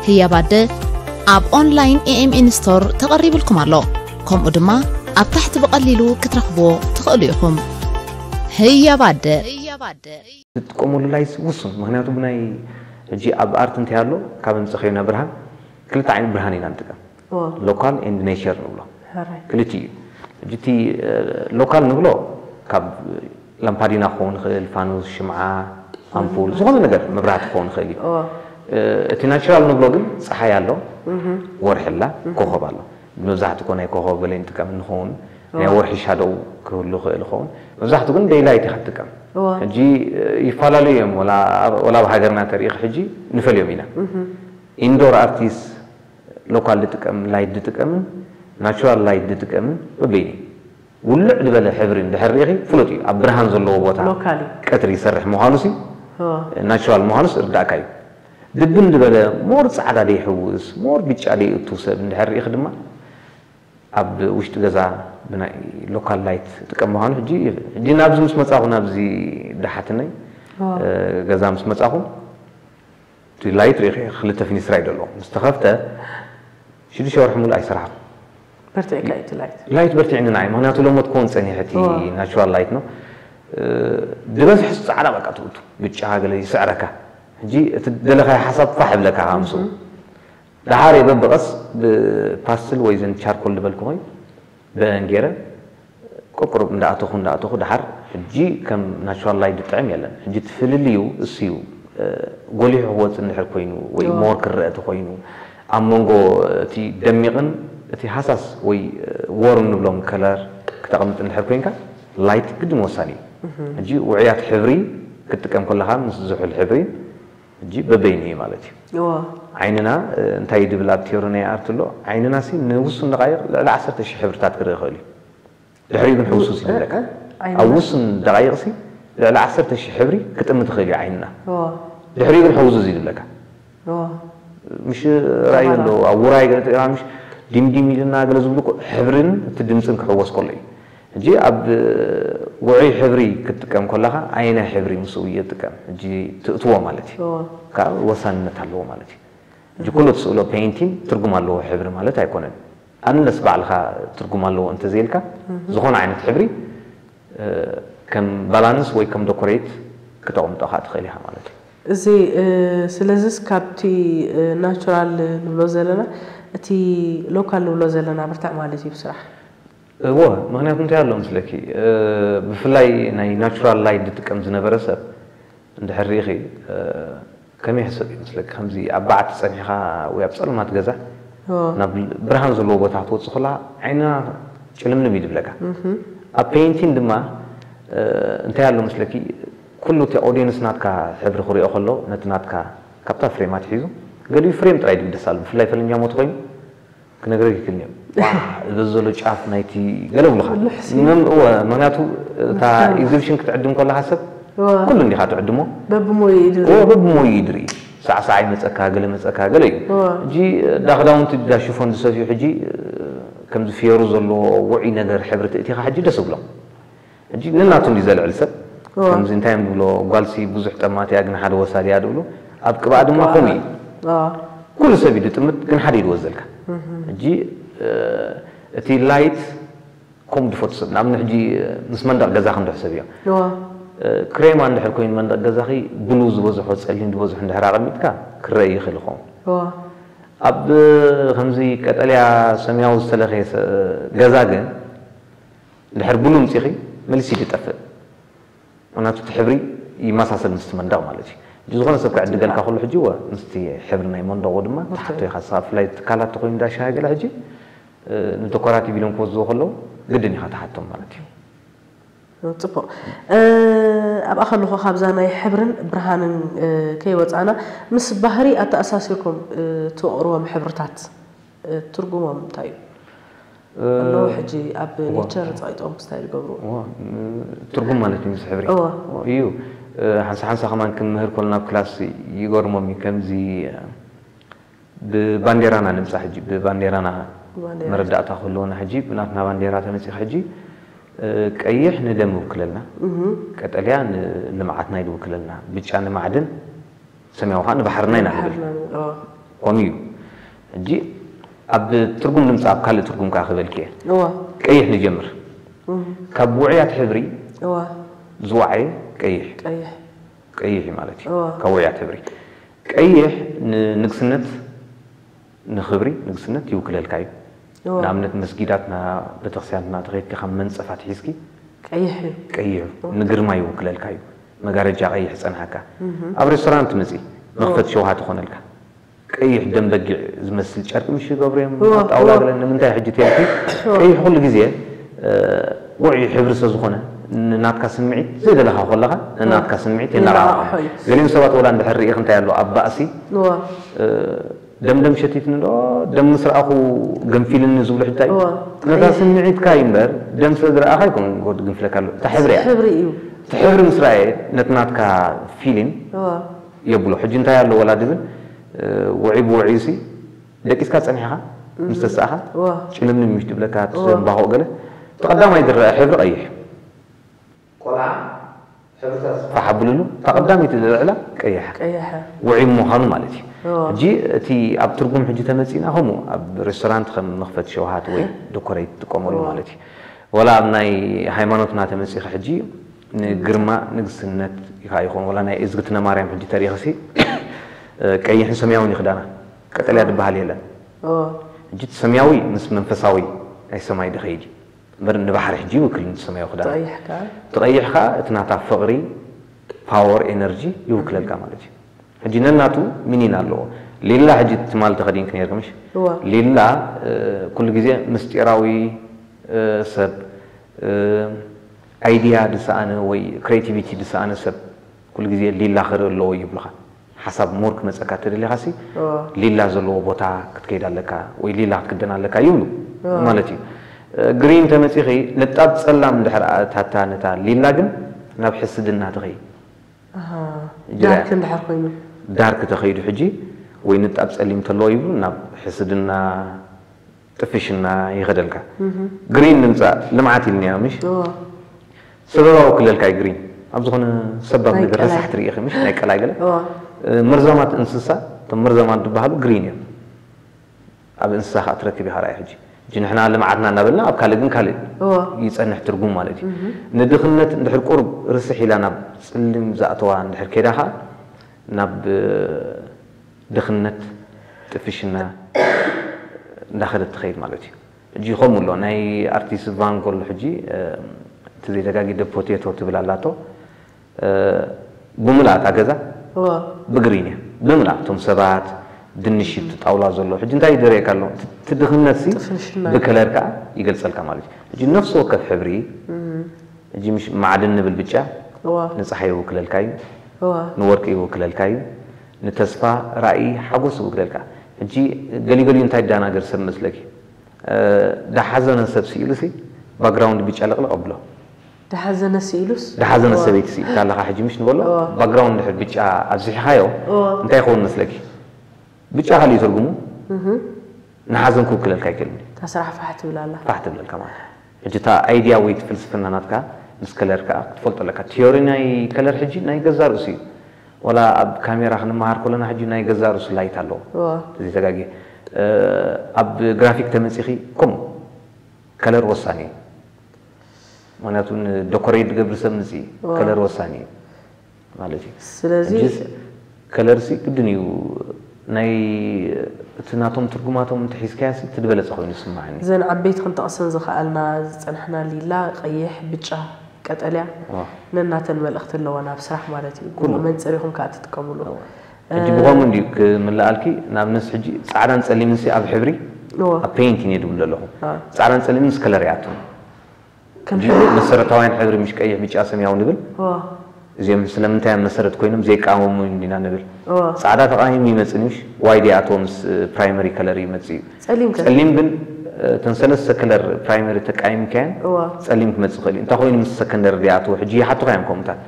ህያብ ኣደ ኣብ ኦንላይን ኤኤምኤን ስቶር ተቐሪብልኩም ኣሎ። ከምኡ ድማ ኣብ ታሕቲ ብቐሊሉ ክትረኽብዎ ትኽእሉ ኢኹም። ህያብ ኣደ። ትጥቀመሉ ላይት ውሱን። ምክንያቱ ብናይ ሕጂ ኣብ ኣርት እንታይ ኣሎ ካብ ምፅኸዩና ብርሃን ክልተ ዓይነት ብርሃን ኢና ንጥቀም። እዋ ሎካል ኤንድ ኔቸር ንብሎ ሕራይ ክልቲ እዩ። ሕጂ እቲ ሎካል ንብሎ ካብ ላምፓዲና ክኸውን ይኽእል፣ ፋኑስ፣ ሽምዓ፣ ኣምፑል፣ ዝኾነ ነገር መብራህቲ ክኸውን ይኽእል እዩ። እዋ እቲ ናቹራል ንብሎ ግን ፀሓይ ኣሎ፣ ወርሒ ኣላ፣ ኮኸብ ኣሎ። መብዛሕትኡ እኮ ናይ ኮኸብ ገለ ንጥቀም እንኸውን ናይ ወርሒ ሻዶው ክህሉ ይኽእል ይኸውን። መብዛሕትኡ ግን ደይላይት ኢኻ ትጥቀም። እዋ ሕጂ ይፈላለዩ እዮም። ወላ ኣብ- ወላ ኣብ ሃገርና ተሪኢኽ ሕጂ ንፈልዮም ኢና። ኢንዶር ኣርቲስት ሎካል ዝጥቀም ላይት ዝጥቀምን ናቹራል ላይት ዝጥቀምን በበይኑ እዩ። ውልዕ ዝበለ ሕብሪ እንድሕር ርኢኺ ፍሉጥ እዩ። ኣብ ብርሃን ዘለዎ ቦታ ሎካሊ ቀትሪ ይሰርሕ ምዃኑሲ እዋ ናቹራል ምዃኑስ ርዳእካ እዩ። ድብን ዝበለ ሞር ፃዕዳ ደይሕውስ ሞር ብጫ ደይእቱ ሰብ እንድሕር ርኢኺ ድማ ኣብ ውሽጢ ገዛ ብናይ ሎካል ላይት ጥቀም ምዃኑ ሕጂ ሕጂ ናብዚ ምስ መፃኹ ናብዚ ደሓትነይ እዋ ገዛ ምስ መፃኹ እቲ ላይት ርኢኺ ክልተ ፊኒስትራ እዩ ዘለዎ። ምስ ተኸፍተ ሽዱሽተ ወርሒ ሙሉእ ኣይሰራሕኩ። በርቲዕካ እዩ እቲ ላይት ላይት በርቲዕኒ ንዓይ ምክንያቱ ለሞት ክኸውን ፀኒሐ እቲ እዋ ናቹራል ላይት ነው። ድበዝሕ ፃዕዳ በቃ ትውቱ ብጫ ገለ ይስዕረካ። ሕጂ እቲ ደለካዮ ሓሳብ ፋሕ ይብለካ ሃምሱ። ደሓር እየ በብቐስ ብፓስትል ወይ ዘን ቻርኮል ዝበልኩ ኾይ በአን ገይረ ቁርቁሩብ እንዳኣተኹ እንዳኣተኹ ደሓር ሕጂ ከም ናቹራል ላይት ዝጥዕም የለን። ሕጂ እቲ ፍልልዩ እሱ እዩ። ጎሊሑ ክወፅእ እንድሕር ኮይኑ ወይ እዎ። ሞር ክረአ ተኮይኑ ኣብ መንጎ እቲ ደሚቕን እቲ ሃሳስ ወይ ዎርም ንብሎም ከለር ክተቕምጥ እንድሕር ኮይንካ ላይት ግድን ወሳኒ እዩ። ሕጂ ውዕያት ሕብሪ ክትጥቀም ከለኻ ምስ ዝሑል ሕብሪ ሕጂ በበይኑ እዩ ማለት እዩ። እዎ ዓይንና እንታይ ድብል ኣብ ቲዮሪ ናይ ኣርት ኣሎ። ዓይንና ሲ ንውሱን ደቃይቕ ልዕሊ ዓሰርተ ሽሕ ሕብርታት ክርኢ ይኽእል እዩ። ድሕሪኡ ግን ሕውሱስ ይብለካ። ዓይንና- ኣብ ውሱን ደቃይቕ ሲ ልዕሊ ዓሰርተ ሽሕ ሕብሪ ክጥምት ይኽእል እዩ ዓይንና። እዎ ድሕሪኡ ግን ሕውዙዝ ይብለካ። እዎ ምሽ ራእዩ ኣሎ ኣብ ውራይ ገለ ተራ ምሽ ዲምዲም ኢልና ገለ ዝብሉ እኮ ሕብርን እቲ ድምፅን ክሕወስ ከሎ እዩ። ሕጂ ኣብ ውዑይ ሕብሪ ክትጥቀም ከለኻ ኣየናይ ሕብሪ ምስኡ እየ ጥቀም ሕጂ ትእትዎ ማለት እዩ። እዎ ካብ ወሳንነት ኣለዎ ማለት እዩ። ሕጂ ኩሉ ትስእሎ ፔይንቲን ትርጉም ኣለዎ ሕብሪ ማለት ኣይኮነን። ኣንለስ ባዕልኻ ትርጉም ኣለዎ እንተዘይልካ ዝኾነ ዓይነት ሕብሪ ከም ባላንስ ወይ ከም ዶኮሬት ክተቕምጦ ከዓ ትኽእል ኢኻ ማለት እዩ። እዚ ስለዚስ ካብቲ ናቹራል ንብሎ ዘለና እቲ ሎካል ንብሎ ዘለና ብርታዕ ማለት እዩ ብስራሕ እዎ ምክንያቱ እንታይ ኣሎ ምስለኪ ብፍላይ ናይ ናቹራል ላይት ዝጥቀም ዝነበረ ሰብ እንድሕር ርኢኺ ከመይ ሕሰብ እዩ መስለኪ ከምዚ ኣብ በዓቲ ፀኒሕካ ወይ ኣብ ፀልማት ገዛ ናብ ብርሃን ዘለዎ ቦታ ክትወፅእ ከላ ዓይና ጭልምልም እዩ ዝብለካ ኣብ ፔይንቲን ድማ እንታይ ኣሎ መስለኪ ኩሉ እቲ ኦዲየንስ ናትካ ሕብሪ ክሪኦ ከሎ ነቲ ናትካ ካብታ ፍሬም ኣትሒዙ ገሊኡ ፍሬም ጥራይ ድግደስ ኣሎ ብፍላይ ፈለንጃ ሞት ኮይኑ ክነግረክ ይክእል እየ ዋ እዚ ዘሎ ጫፍ ናይቲ ገለ ብሉካ ምክንያቱ እታ ኤግዚቢሽን ክትዕድም ከለካ ሰብ ኩሉ እንዲካ ትዕድሞ በብሞዩ እዩ ድርኢ እዎ በብሞዩ እዩ ድርኢ ሳዕሳዕ ይመፀካ ገለ መፀካ ገለ እዩ ሕጂ ዳ ክዳውንቲ ዳ ሽፎን ዝሰፍዩ ሕጂ ከምዚ ፍየሩ ዘለዎ ውዑይ ነገር ሕብሪ ትእቲካ ሕጂ ደስ ብሎም ሕጂ ንናቱ እንዲ ዘልዕል ሰብ ከምዚ እንታይ እዮም ዝብሎ፣ ጓልሲ ብዙሕ ጠማት እያ ግን ሓደ ወሳድ እያ ዝብሉ። ኣብ ቅብኣ ድማ ከምኡ እዩ። ኩሉ ሰብ እዩ ዝጥምት ግን ሓደ እዩ ዝወዘልካ። ሕጂ እቲ ላይት ከምኡ ዝፈቱ ሰብ፣ ንኣብነት ሕጂ ምስ መንደቕ ገዛኺ እንድሕር ሰብ እዮም፣ ክሬማ እንድሕር ኮይኑ መንደቕ ገዛኺ ብሉ ዝበዝሖ፣ ጸሊም ዝበዝሖ እንድሕር ኣቐሚጥካ ክረአ ይኽእል ይኸውን። ኣብ ከምዚ ቀጠልያ ሰማያዊ ዝተለኸየ ገዛ ግን ድሕር ብሉ ምጺኺ፣ መሊሱ ይጠፍእ። ምክንያቱ እቲ ሕብሪ ይመሳሰል ምስቲ መንደቕ ማለት እዩ። ሕጂ ዝኾነ ሰብ ክዕድገልካ ከሎ ሕጂ ወ ምስቲ ሕብሪ ናይ መንደቑ ድማ ትሓቶ ኢኻ። ንስኻ ብፍላይ ትካላት ተኮይኑ እንዳ ሻሂ ገለ ሕጂ ንደኮራቲቭ ኢሎም ክወስድዎ ከለዉ ግድን ኢኻ ትሓቶም ማለት እዩ። ጽቡቕ። ኣብኣ ከለኹ ካብዛ ናይ ሕብርን ብርሃንን ከይወጻና ምስ ባህሪ ኣተኣሳሲርኩም ትቕርቦም ሕብርታት ትርጉሞም እንታይ እዩ? ኣለዉ ሕጂ ኣብ ኔቸር ጸቒጦም ክስታይ ዝገብሩ። ትርጉም ማለት እዩ ምስ ሕብሪ እዩ። ሓንሳ ሓንሳ ከማን ክምህር ከሎ ናብ ክላስ ይገርሞም እዩ። ከምዚ ብባንዴራና ንምጻእ ሕጂ ብባንዴራና መረዳእታ ክህልወና ሕጂ ብናትና ባንዴራ ተመጺኻ ሕጂ ቀይሕ ንደም ይውክለልና፣ ቀጠልያ ንልምዓትና እዩ ዝውክለልና፣ ብጫ ንማዕድን፣ ሰማያዊ ከዓ ንባሕርና ኢና ንብል። ከምኡ እዩ። ሕጂ ኣብ ትርጉም ንምጻእ ኣብ ካልእ ትርጉም ከዓ ክበልኪ እየ። ቀይሕ ንጀምር። ካብ ውዑያት ሕብሪ ዝወዓየ ቀይሕ ቀይሕ እዩ ማለት እዩ። ካብ ውዑያት ሕብሪ ቀይሕ ንንግስነት ንኽብሪ ንግስነት ይውክለልካ እዩ። ንኣብነት መስጊዳትና ቤተክርስትያንትና ተኸይድኪ ካብ መንፀፋት ሒዝኪ ቀይሕ እዩ። ቀይሕ እዩ። ንግርማ ይውክለልካ እዩ። መጋረጃ ቀይሕ ጸንሓካ ኣብ ሬስቶራንት መጺ መኽፈት ሸውሃ ትኾነልካ ቀይሕ ደም በጊዕ ዝመስል ጨርቂ ምሽ ይገብሩ እዮም ኣብ ጣውላ ገለ ንምንታይ ሕጂ ተልኪ ቀይሕ ኩሉ ግዜ ውዑይ ሕብሪ ስለ ዝኾነ ንናትካ ስምዒት ዘይደለኻ ኮለኻ ንናትካ ስምዒት የናራቕሖ እዩ። ገሊኦም ሰባት ወላ እንድሕር ርኢኽ እንታይ ኣሎ ኣብ ባእሲ ደም ደም ሸቲትኒ ዶ ደም ምስ ረኣኹ ገንፊልኒ ዝብሉ ሕጂ እንታይ እዩ? ነታ ስምዒትካ እዩ እምበር ደም ስለ ዝረኣኻ ኣይኮነን ጎድ ግንፍለካ ኣሎ። እታ ሕብሪ እያ። ሕብሪ እዩ። እቲ ሕብሪ ምስ ረኣየ ነቲ ናትካ ፊሊን የብሎ። ሕጂ እንታይ ኣሎ ወላ ድብል ውዑይ ብውዑይ ሲ ደቂስካ ጸኒሕኻ ምስ ተሳእኻ ጭልምልም ምሽ ትብለካ ትዘንባኾ ገለ እቲ ቀዳማይ ዝረኣ ሕብሪ ቀይሕ ቆልዓ ሕብርታት ፋሕ ኣብልሉ እታ ቀዳመይቲ ዝልዕላ ቀይሓ ቀይሓ ውዑይ ምዃኑ ማለት እዩ። ሕጂ እቲ ኣብ ትርጉም ሕጂ ተመጺና ከምኡ ኣብ ሬስቶራንት ከም መኽፈቲ ሸውሃት ወይ ዶኮሬት ትጥቀመሉ ማለት እዩ። ወላ ኣብ ናይ ሃይማኖትና ተመጺኻ ሕጂ ንግርማ ንግስነት ኢኻ ይኾን ወላ ናይ እዝግትነ ማርያም ሕጂ ተሪኽሲ ቀይሕን ሰማያውን ይኽዳና ቀጠልያ ዝበሃል የለን። ሕጂ እቲ ሰማያዊ ምስ መንፈሳዊ ናይ ሰማይ ድኸይድ እዩ። እምበር ንባሕሪ ሕጂ ይውክል ነቲ ሰማያዊ ክዳን። ትቐይሕ ከኣ እቲ ናታ ፍቕሪ፣ ፓወር፣ ኤነርጂ ይውክለልካ ማለት እዩ። ሕጂ ነናቱ ሚኒን ኣለዎ። ሊላ ሕጂ ትማል ተኸዲንኪ ነይርኪ ምሽ? ሊላ ኩሉ ግዜ ምስጢራዊ ሰብ፣ ኣይድያ ዝሰኣነ ወይ ክሬቲቪቲ ዝሰኣነ ሰብ ኩሉ ግዜ ሊላ ክርኢ ኣለዎ ይብሉኻ። ሓሳብ ሞር ክመፀካ ተደሊኻሲ ሊላ ዘለዎ ቦታ ክትከይድ ኣለካ ወይ ሊላ ክትክደን ኣለካ ይብሉ ማለት እዩ። ግሪን ተመፂኺ ንጣብ ፀላም እንድሕር ኣእታታ ነታ ሊላ ግን ናብ ሕስድና ትኸይድ። ዳርክ እንድሕር ኮይኑ ዳርክ ተኸይዱ ሕጂ ወይ ንጣብ ፀሊም ተለዎ ይብሉ ናብ ሕስድና ጥፍሽና ይኸደልካ። ግሪን ንምፃእ ልምዓት ኢልናዮ ምሽ? ሰበባ ውክለልካ እዩ ግሪን ኣብ ዝኾነ ሰባብ ነገር ረሳሕ ትርኢ ምሽ ናይ ቀላይ ገለ መርዛማት እንስሳ እቶም መርዛማት ዝበሃሉ ግሪን እዮም። ኣብ እንስሳ ከዓ ትረክብ ኢኻ ርኣይ ሕጂ ሕጂ ንሕና ልምዓትና እናበልና ኣብ ካልእ ግን ካልእ ይፀንሕ ትርጉም ማለት እዩ። ንድኽነት እንድሕር ቁርብ ርስሕ ኢላ ናብ ፅልም ዝኣተዋ እንድሕር ከይዳ ከዓ ናብ ድኽነት ጥፍሽና እንዳኸደት ትኸይድ ማለት እዩ። ሕጂ ከምኡ ኣሎ ናይ ኣርቲስት ቫንጎ ኣሎ ሕጂ እቲ ዘይተጋጊደ ፖቴቶ ትብል ኣላቶ ብምልኣት ኣገዛ ብግሪን እያ ብምልኣት እቶም ሰባት ድንሽ እቲ ጣውላ ዘሎ ሕጂ እንታይ ይደረየካ ኣሎ እቲ ድኽነት ሲ ብከለር ከዓ ይገልፀልካ ማለት እዩ። ሕጂ ነፍሲ ወከፍ ሕብሪ ሕጂ ምሽ ማዕድን ንብል ብጫ ንፀሓይ ይውክለልካ እዩ። ንወርቂ ይውክለልካ እዩ። ንተስፋ ራእይ ሓጎስ ይውክለልካ። ሕጂ ገሊገሊኡ እንታይ ዳናገር ሰብ መስለኪ ዳሓዘነ ሰብ ስኢሉ ሲ ባክግራውንድ ብጫ ለቕለቕ ኣብሎ። ዳሓዘነ ስኢሉስ ዳሓዘነ ሰበይቲ ስኢልካ ኣለኻ ሕጂ ምሽ ንበሎ ባክግራውንድ ድሕር ብጫ ኣብዚሕኻዮ እንታይ ይኸውን መስለኪ? ብጫ ካልእ ትርጉሙ ንሓዘን ክውክለልካ ኣይክእልን እዩ። እታ ስራሕ ፋሕ ትብል ኣላ። ፋሕ ትብለልካ ማለት ሕጂ እታ ኣይድያ ወይ እቲ ፍልስፍና ናትካ ምስ ከለር ከዓ ክትፈልጦ ኣለካ። ቲዮሪ ናይ ከለር ሕጂ ናይ ገዛ ርእሱ እዩ። ወላ ኣብ ካሜራ ክንመሃር ከለና ሕጂ ናይ ገዛ ርእሱ ላይት ኣለዎ። እዋ እዚ ተጋጊ ኣብ ግራፊክ ተመፂኺ ከምኡ ከለር ወሳኒ እዩ። ምክንያቱ ዶኮሬት ዝገብር ሰብ ምፅ እዋ ከለር ወሳኒ እዩ ማለት እዩ። ስለዚ ሕጂስ ከለርሲ ግድን እዩ ናይ እቲ ናቶም ትርጉማቶም እንተሒዝካያሲ እቲ ዝበለፀ ኮይኑ ይስማዓኒ። እዘን ዓበይቲ ክንጠቕሰን ዝኸኣልና ዝፀናሕና ሊላ፣ ቀይሕ፣ ብጫ፣ ቀጠልያ እዋ። ነናተን መልእኽቲ ኣለወን ኣብ ስራሕ ማለት እዩ። ኩሉ። መነፅር ኢኹም ከዓ ትጥቀምሉ። ሕጂ ብኸምኡ እንድዩ ክምልኣልኪ ንኣብነት ሕጂ ፃዕዳን ፀሊምን ሲ ኣብ ሕብሪ እዋ ኣብ ፔይንት እየ ድብል ዘለኹ። አ፣ ፃዕዳን ፀሊምን ምስ ከለር ይኣትው። ከም ሕጂ መሰረታውያን ሕብሪ ምሽ ቀይሕ ብጫ ሰማያዊ ንብል። እዋ እዚኦም ስለምንታይ እዮም መሰረት ኮይኖም ዘይቃወሙ እንዲና ንብል። እዋ ፃዕዳ ተቃይሙ ይመፅእ ምሽ ዋይድ ይኣትዎ ምስ ፕራይመሪ ከለር ይመፅእ እዩ። ጸሊም ከ ጸሊም ግን እተን ሰለስተ ከለር ፕራይመሪ ተቃይምካየን እዋ ጸሊም ክመፅእ ይኽእል እዩ። እንታይ ኮይኑ ምስ ሰከንደሪ ዘይኣትዎ ሕጂ ይሓቱኻ እዮም ከምኡታት።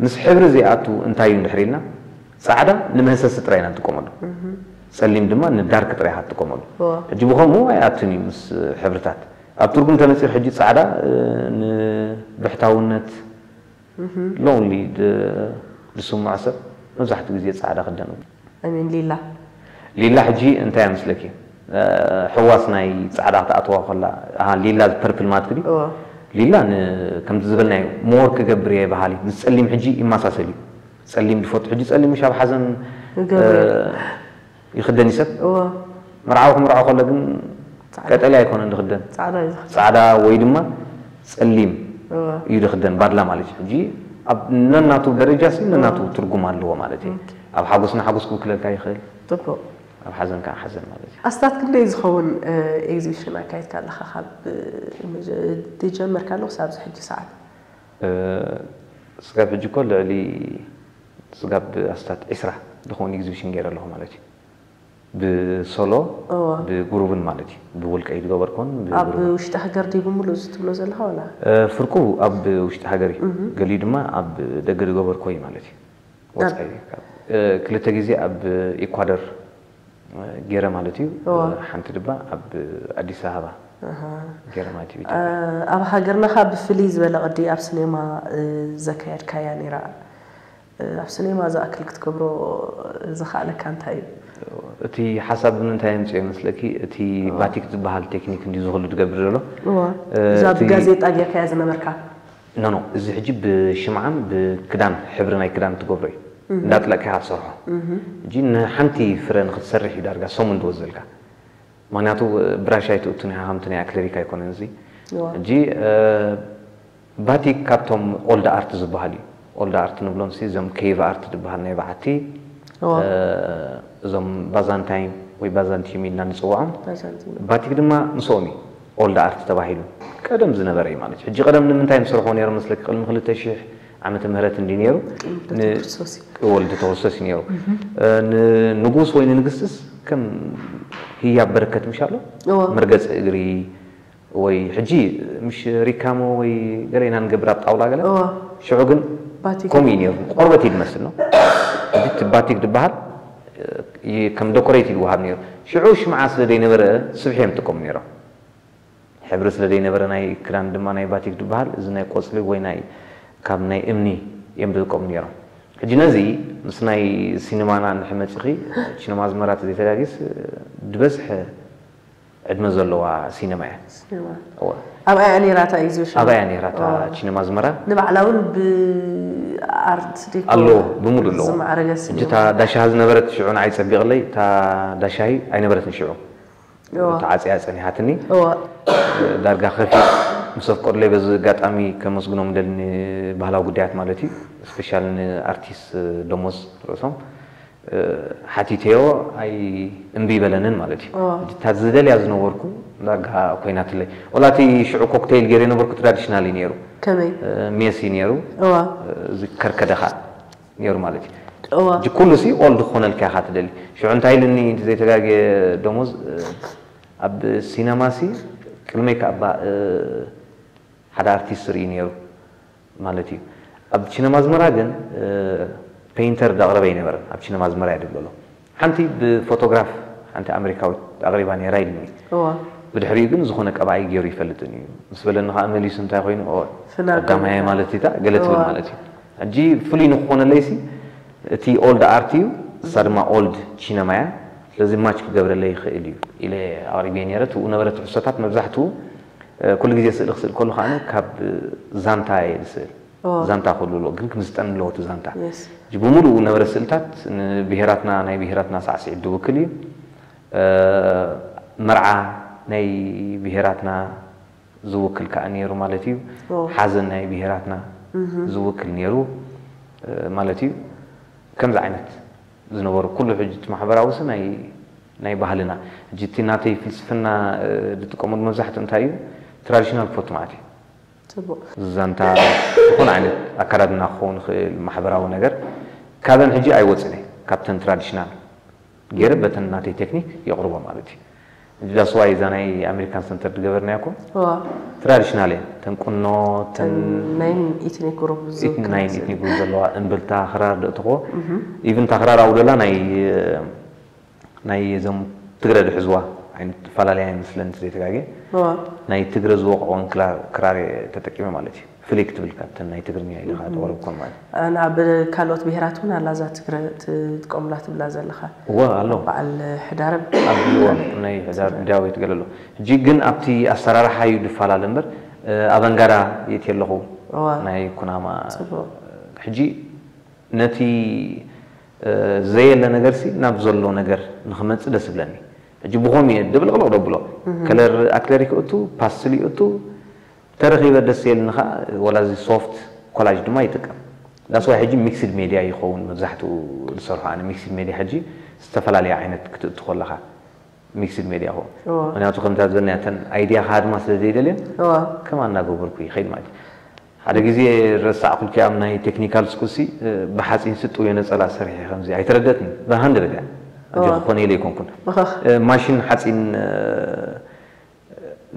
ምስ ሕብሪ ዘይኣቱ እንታይ እዩ እንድሕር ኢልና ፃዕዳ ንመህሰሲ ጥራይ ኢና ንጥቀመሉ። ጸሊም ድማ ንዳርክ ጥራይ ኢኻ ትጥቀመሉ። እዋ ሕጂ ብኸምኡ ኣይኣቱን እዩ ምስ ሕብርታት። ኣብ ትርጉም ተመፂኡ ሕጂ ፃዕዳ ንብሕታውነት ሎንሊ ዝስምዖ ሰብ መብዛሕትኡ ግዜ ፃዕዳ ክደን። ኣሚን ሊላ ሊላ ሕጂ እንታይ እያ መስለኪ? ሕዋስ ናይ ፃዕዳ ክትኣትዋ ከላ ኣሃ ሊላ ፐርፕል ማለት ክዲ እዋ ሊላ ን- ከምቲ ዝበልናዮ ሞር ክገብር እየ በሃሊ ምስ ፀሊም ሕጂ ይመሳሰል እዩ። ፀሊም ዝፈቱ ሕጂ ፀሊም ምሽ ኣብ ሓዘን ይገብር እየ። እ፣ ይኽደን እዩ ሰብ እዋ መርዓዊ ክምርዖ ከሎ ግን ፃዕዳ ቀጠልያ ኣይኮነን ዝኽደን ፃዕዳ እዩ ዝኽደን። ፃዕዳ ወይ ድማ ፀሊም እዋ እዩ ዝኽደን ባድላ ማለት እዩ። ሕጂ ኣብ ነናቱ ደረጃ ሲ ነናቱ ትርጉም ኣለዎ ማለት እዩ። ኣብ ሓጎስና ሓጎስ ክውክለልካ ይኽእል፣ ፅቡቅ ኣብ ሓዘን ከዓ ሓዘን ማለት እዩ። ኣስታት ክንደይ ዝኸውን ኤግዚቢሽን ኣካይድካ ኣለኻ ካብ ዝጀመርካሉ ክሳብ ኣብዚ ሕጂ ሰዓት? ስጋብ ሕጂ እኮ ልዕሊ ስጋብ ኣስታት ዒስራ ዝኾኑ ኤግዚቢሽን ገይረ ኣለኹ ማለት እዩ። ብሶሎ እዋ ብጉሩብን ማለት እዩ። ብውልቀይ ዝገበርኮን ኣብ ብጉሩብን ውሽጢ ሃገር ድዩ ብምሉእ እዚ ትብሎ ዘለኻ ወላ? ፍርቁ ኣብ ውሽጢ ሃገር እዩ። ገሊኡ ድማ ኣብ ደገ ዝገበርኮ እዩ ማለት እዩ። ወፃኢ ካብ ክልተ ግዜ ኣብ ኢኳደር ገይረ ማለት እዩ። ሓንቲ ድማ ኣብ ኣዲስ ኣበባ ገይረ ማለት እዩ። ኣብ ሃገርና ካ ብፍልይ ዝበለ ቅዲ ኣብ ስኔማ ዘካየድካያ ነይራ። ኣብ ስኔማ ዝኣክል ክትገብሮ ዝኸኣለካ እንታይ እዩ? እቲ ሓሳብ ንምንታይ የምፅኦ ይመስለኪ? እቲ ባቲክ ዝበሃል ቴክኒክ እንዲ ዝኽሉ ትገብር ዘሎ እዛ ብጋዜጣ ጌርካያ ዝነበርካ ኖ ኖ፣ እዚ ሕጂ ብሽምዓን ብክዳን ሕብሪ ናይ ክዳን ትገብሮ እዩ። እንዳጥለቅካ ኢኻ ትሰርሖ። ሕጂ ንሓንቲ ፍረ ንክትሰርሕ እዩ ዳርጋ ሰሙን ዝወስደልካ። ምክንያቱ ብራሽ ኣይትእቱን ኢኻ፣ ከምቲ ናይ ኣክለሪክ ኣይኮነን እዚ። ሕጂ ባቲክ ካብቶም ኦልድ ኣርት ዝበሃል እዩ። ኦልድ ኣርት ንብሎም ሲ እዞም ኬቭ ኣርት ዝበሃል ናይ በዓቲ እዞም ባዛንታይን ወይ ባዛንቲዩም ኢልና ንፅውዖም። ባቲክ ድማ ምስኦም እዩ ኦልድ ኣርት ተባሂሉ ቀደም ዝነበረ እዩ ማለት እዩ። ሕጂ ቀደም ንምንታይ ንሰርሖ ነይሩ መስለኪ? ቅድሚ ክልተ ሺሕ ዓመተ ምህረት እንዲ ነይሩ። ልደተ ክርስቶስ እዩ። እዎ ልደተ ክርስቶስ እዩ ነይሩ። ንንጉስ ወይ ንንግስትስ ከም ህያብ በረከት ምሽ ኣሎ እዎ። መርገፂ እግሪ ወይ ሕጂ ምሽ ሪካሞ ወይ ገለ ኢና ንገብር ኣብ ጣውላ ገለ እዎ። ሽዑ ግን ባቲክ ከምኡ እዩ ነይሩ። ቆርበት እዩ ዝመስል ነው። ሕጂ እቲ ባቲክ ዝበሃል ከም ደኮሬት እዩ ዝወሃብ ነይሩ። ሽዑ ሽምዓ ስለ ዘይነበረ ስብሒ እዮም ዝጥቀሙ ነይሮም። ሕብሪ ስለ ዘይነበረ ናይ ክዳን ድማ ናይ ባቲክ ዝበሃል እዚ ናይ ቆፅሊ ወይ ናይ ካብ ናይ እምኒ እዮም ዝጥቀሙ ነይሮም። ሕጂ ነዚ ምስ ናይ ሲኒማና እንድሕር መፂኺ፣ ቺነማ ኣዝመራ ተዘይተጋጊስ ዝበዝሐ ዕድመ ዘለዋ ሲኒማ እያ። ሲኒማ። እወ። ኣብኣያ ነይራ እታ ኤግዚቢሽን? ኣብኣያ ነይራ እታ እወ። ቺነማ ኣዝመራ ንባዕላ እውን ብኣርት ዲኮር ኣለዎ፣ ብምሉእ ኣለዎ። ዝማዕረገ ሕጂ ሲኒማ። እታ ዳሻ ዝነበረት ሽዑ ንዓይ ፀቢቕለይ፣ እታ ዳሻይ ኣይነበረትን ሽዑ። እወ። ተዓፅያ ፀኒሓትኒ። እወ። ዳርጋ ከፊ ምስ ኣፍቀዱለይ በዚ ኣጋጣሚ ከመስግኖም ደሊ ንባህላዊ ጉዳያት ማለት እዩ። ስፔሻል ንኣርቲስት ደሞዝ ርእሶም ሓቲተዮ ኣይ እምቢ ይበለንን ማለት እዩ። እወ። እታ ዝደልያ ዝነበርኩ ዳርጋ ኮይናትለይ። ወላ እቲ ሽዑ ኮክቴይል ገይረ የነበርኩ ትራዲሽናል እዩ ነይሩ። ከመይ? ሜስ እዩ ነይሩ። እወ። እዚ ከርከደኻ ነይሩ ማለት እዩ። እወ። ሕጂ ኩሉ ሲ ኦልድ ክኾነልካ ኢኻ ትደሊ። ሽዑ እንታይ ኢሉኒ ዘይተጋግየ ደሞዝ ኣብ ሲነማ ሲ ቅድመይ ከኣ ባ ሓደ ኣርቲስት ርኢ ነይሩ ማለት እዩ። ኣብ ሲነማ ኣዝመራ ግን ፔይንተር ዳቕረበ ኣይነበረን። ኣብ ሲነማ ኣዝመራ እየ ድብሎ። ሓንቲ ብፎቶግራፍ ሓንቲ ኣሜሪካዊት ኣቕሪባ ነይራ ኢልኒ። እወ። ብድሕሪኡ ግን ዝኾነ ቀባኢ ገይሩ ይፈልጥን እዩ ምስ በለኒ ከዓ መሊሱ እንታይ ኮይኑ ቀዳማየ ማለት እታ ገለ ትብል ማለት እዩ። ሕጂ ፍሉይ ንክኾነለይሲ እቲ ኦልድ ኣርት እዩ፣ እሳ ድማ ኦልድ ቺነማ እያ። ስለዚ ማች ክገብረለይ ይኽእል እዩ ኢለ ኣቕሪበ ነይረ። ትብኡ ነበረ ትሕዝቶታት መብዛሕትኡ ኩሉ ግዜ ስእሊ ክስእል ከሉ ከዓ ካብ ዛንታ እየ ዝስእል። ዛንታ ክህሉ ኣለዎ ግን ክምስጠን ኣለዎ እቲ ዛንታ። ብሙሉኡ ነበረ ስእልታት ንብሄራትና ናይ ብሄራትና ሳዕስዒት ዝውክል እዩ። መርዓ ናይ ብሄራትና ዝውክል ከዓ ነይሩ ማለት እዩ። ሓዘን ናይ ብሄራትና ዝውክል ነይሩ ማለት እዩ። ከምዚ ዓይነት ዝነበሩ ኩሉ ሕጂ እቲ ማሕበራዊ ሲ ናይ ባህልና ሕጂ እቲ ናተይ ፍልስፍና ዝጥቀመሉ መብዛሕትኡ እንታይ እዩ ትራዲሽናል ክፈቱ ማለት እዩ። ዛንታ ዝኾነ ዓይነት ኣከዳድና ክኸውን ይኽእል ማሕበራዊ ነገር ካበን ሕጂ ኣይወፅን እየ ካብተን ትራዲሽናል ገይረ በተን ናተይ ቴክኒክ የቕርቦ ማለት እዩ። ዳስዋይ እዛ ናይ ኣሜሪካን ሰንተር ዝገበርናያ እኮ ትራዲሽናል እየን ተን ቁኖ ተን ናይን ኢትኒክ ግሩፕ ናይን ኢትኒክ ግሩፕ ዘለዋ እምብልታ ክራር ደእትኾ ኢቭን እታ ክራር ኣብኡ ደላ ናይ ናይ እዞም ትግረ ዝሕዝዋ ዓይነት ፈላለያ ይመስለኒ ዘይተጋግየ ናይ ትግረ ዝወቕዕወን ክራር ተጠቂመ ማለት እዩ። ፍሊክ ትብል ካብተን ናይ ትግርኛ ኢልካ ተቕረብኮን ማለት ናብ ካልኦት ብሄራት እውን ኣላ እዛ ትግረ ትጥቀሙላ ትብላ ዘለኻ እወ ኣሎ በዓል ሕዳር ናይ ሕዳር ዳዊት ገለሎ ሕጂ ግን ኣብቲ ኣሰራርሓ እዩ ዝፈላለ እምበር ኣበንጋዳ የት ኣለኹ ናይ ኩናማ ሕጂ ነቲ ዘየለ ነገር ሲ ናብ ዘሎ ነገር ንክመጽእ ደስ ይብለኒ። ሕጂ ብኾም እየ ደብልቕልቕ ደብሎ ከለር ኣክለሪክ እቱ ፓስትል እቱ ተረኺበ ደስ የልኒ ኸዓ ወላ እዚ ሶፍት ኮላጅ ድማ ይጥቀም። ዳስዋይ ሕጂ ሚክስድ ሜድያ ይኸውን መብዛሕትኡ ዝሰርሖ ኣነ ሚክስድ ሜድያ ሕጂ ዝተፈላለየ ዓይነት ክትእቱ ከለኻ ሚክስድ ሜድያ ኹ ምክንያቱ ከምታ ዝበልናያ ተን ኣይድያ ክሃድማ ስለ ዘይደልየን ከማ እናገበርኩ ይኸይድ ማለት እዩ ሓደ ግዜ ረሳዕኩልኪ ኣብ ናይ ቴክኒካል ስኩልሲ ብሓፂን ስጥው የነፀላ ሰሪሐ ከምዚ ኣይተረደትኒ ብሃንደበት እያ ኣጆ ክኾነ ኢለ ኣይኮንኩን ማሽን ሓፂን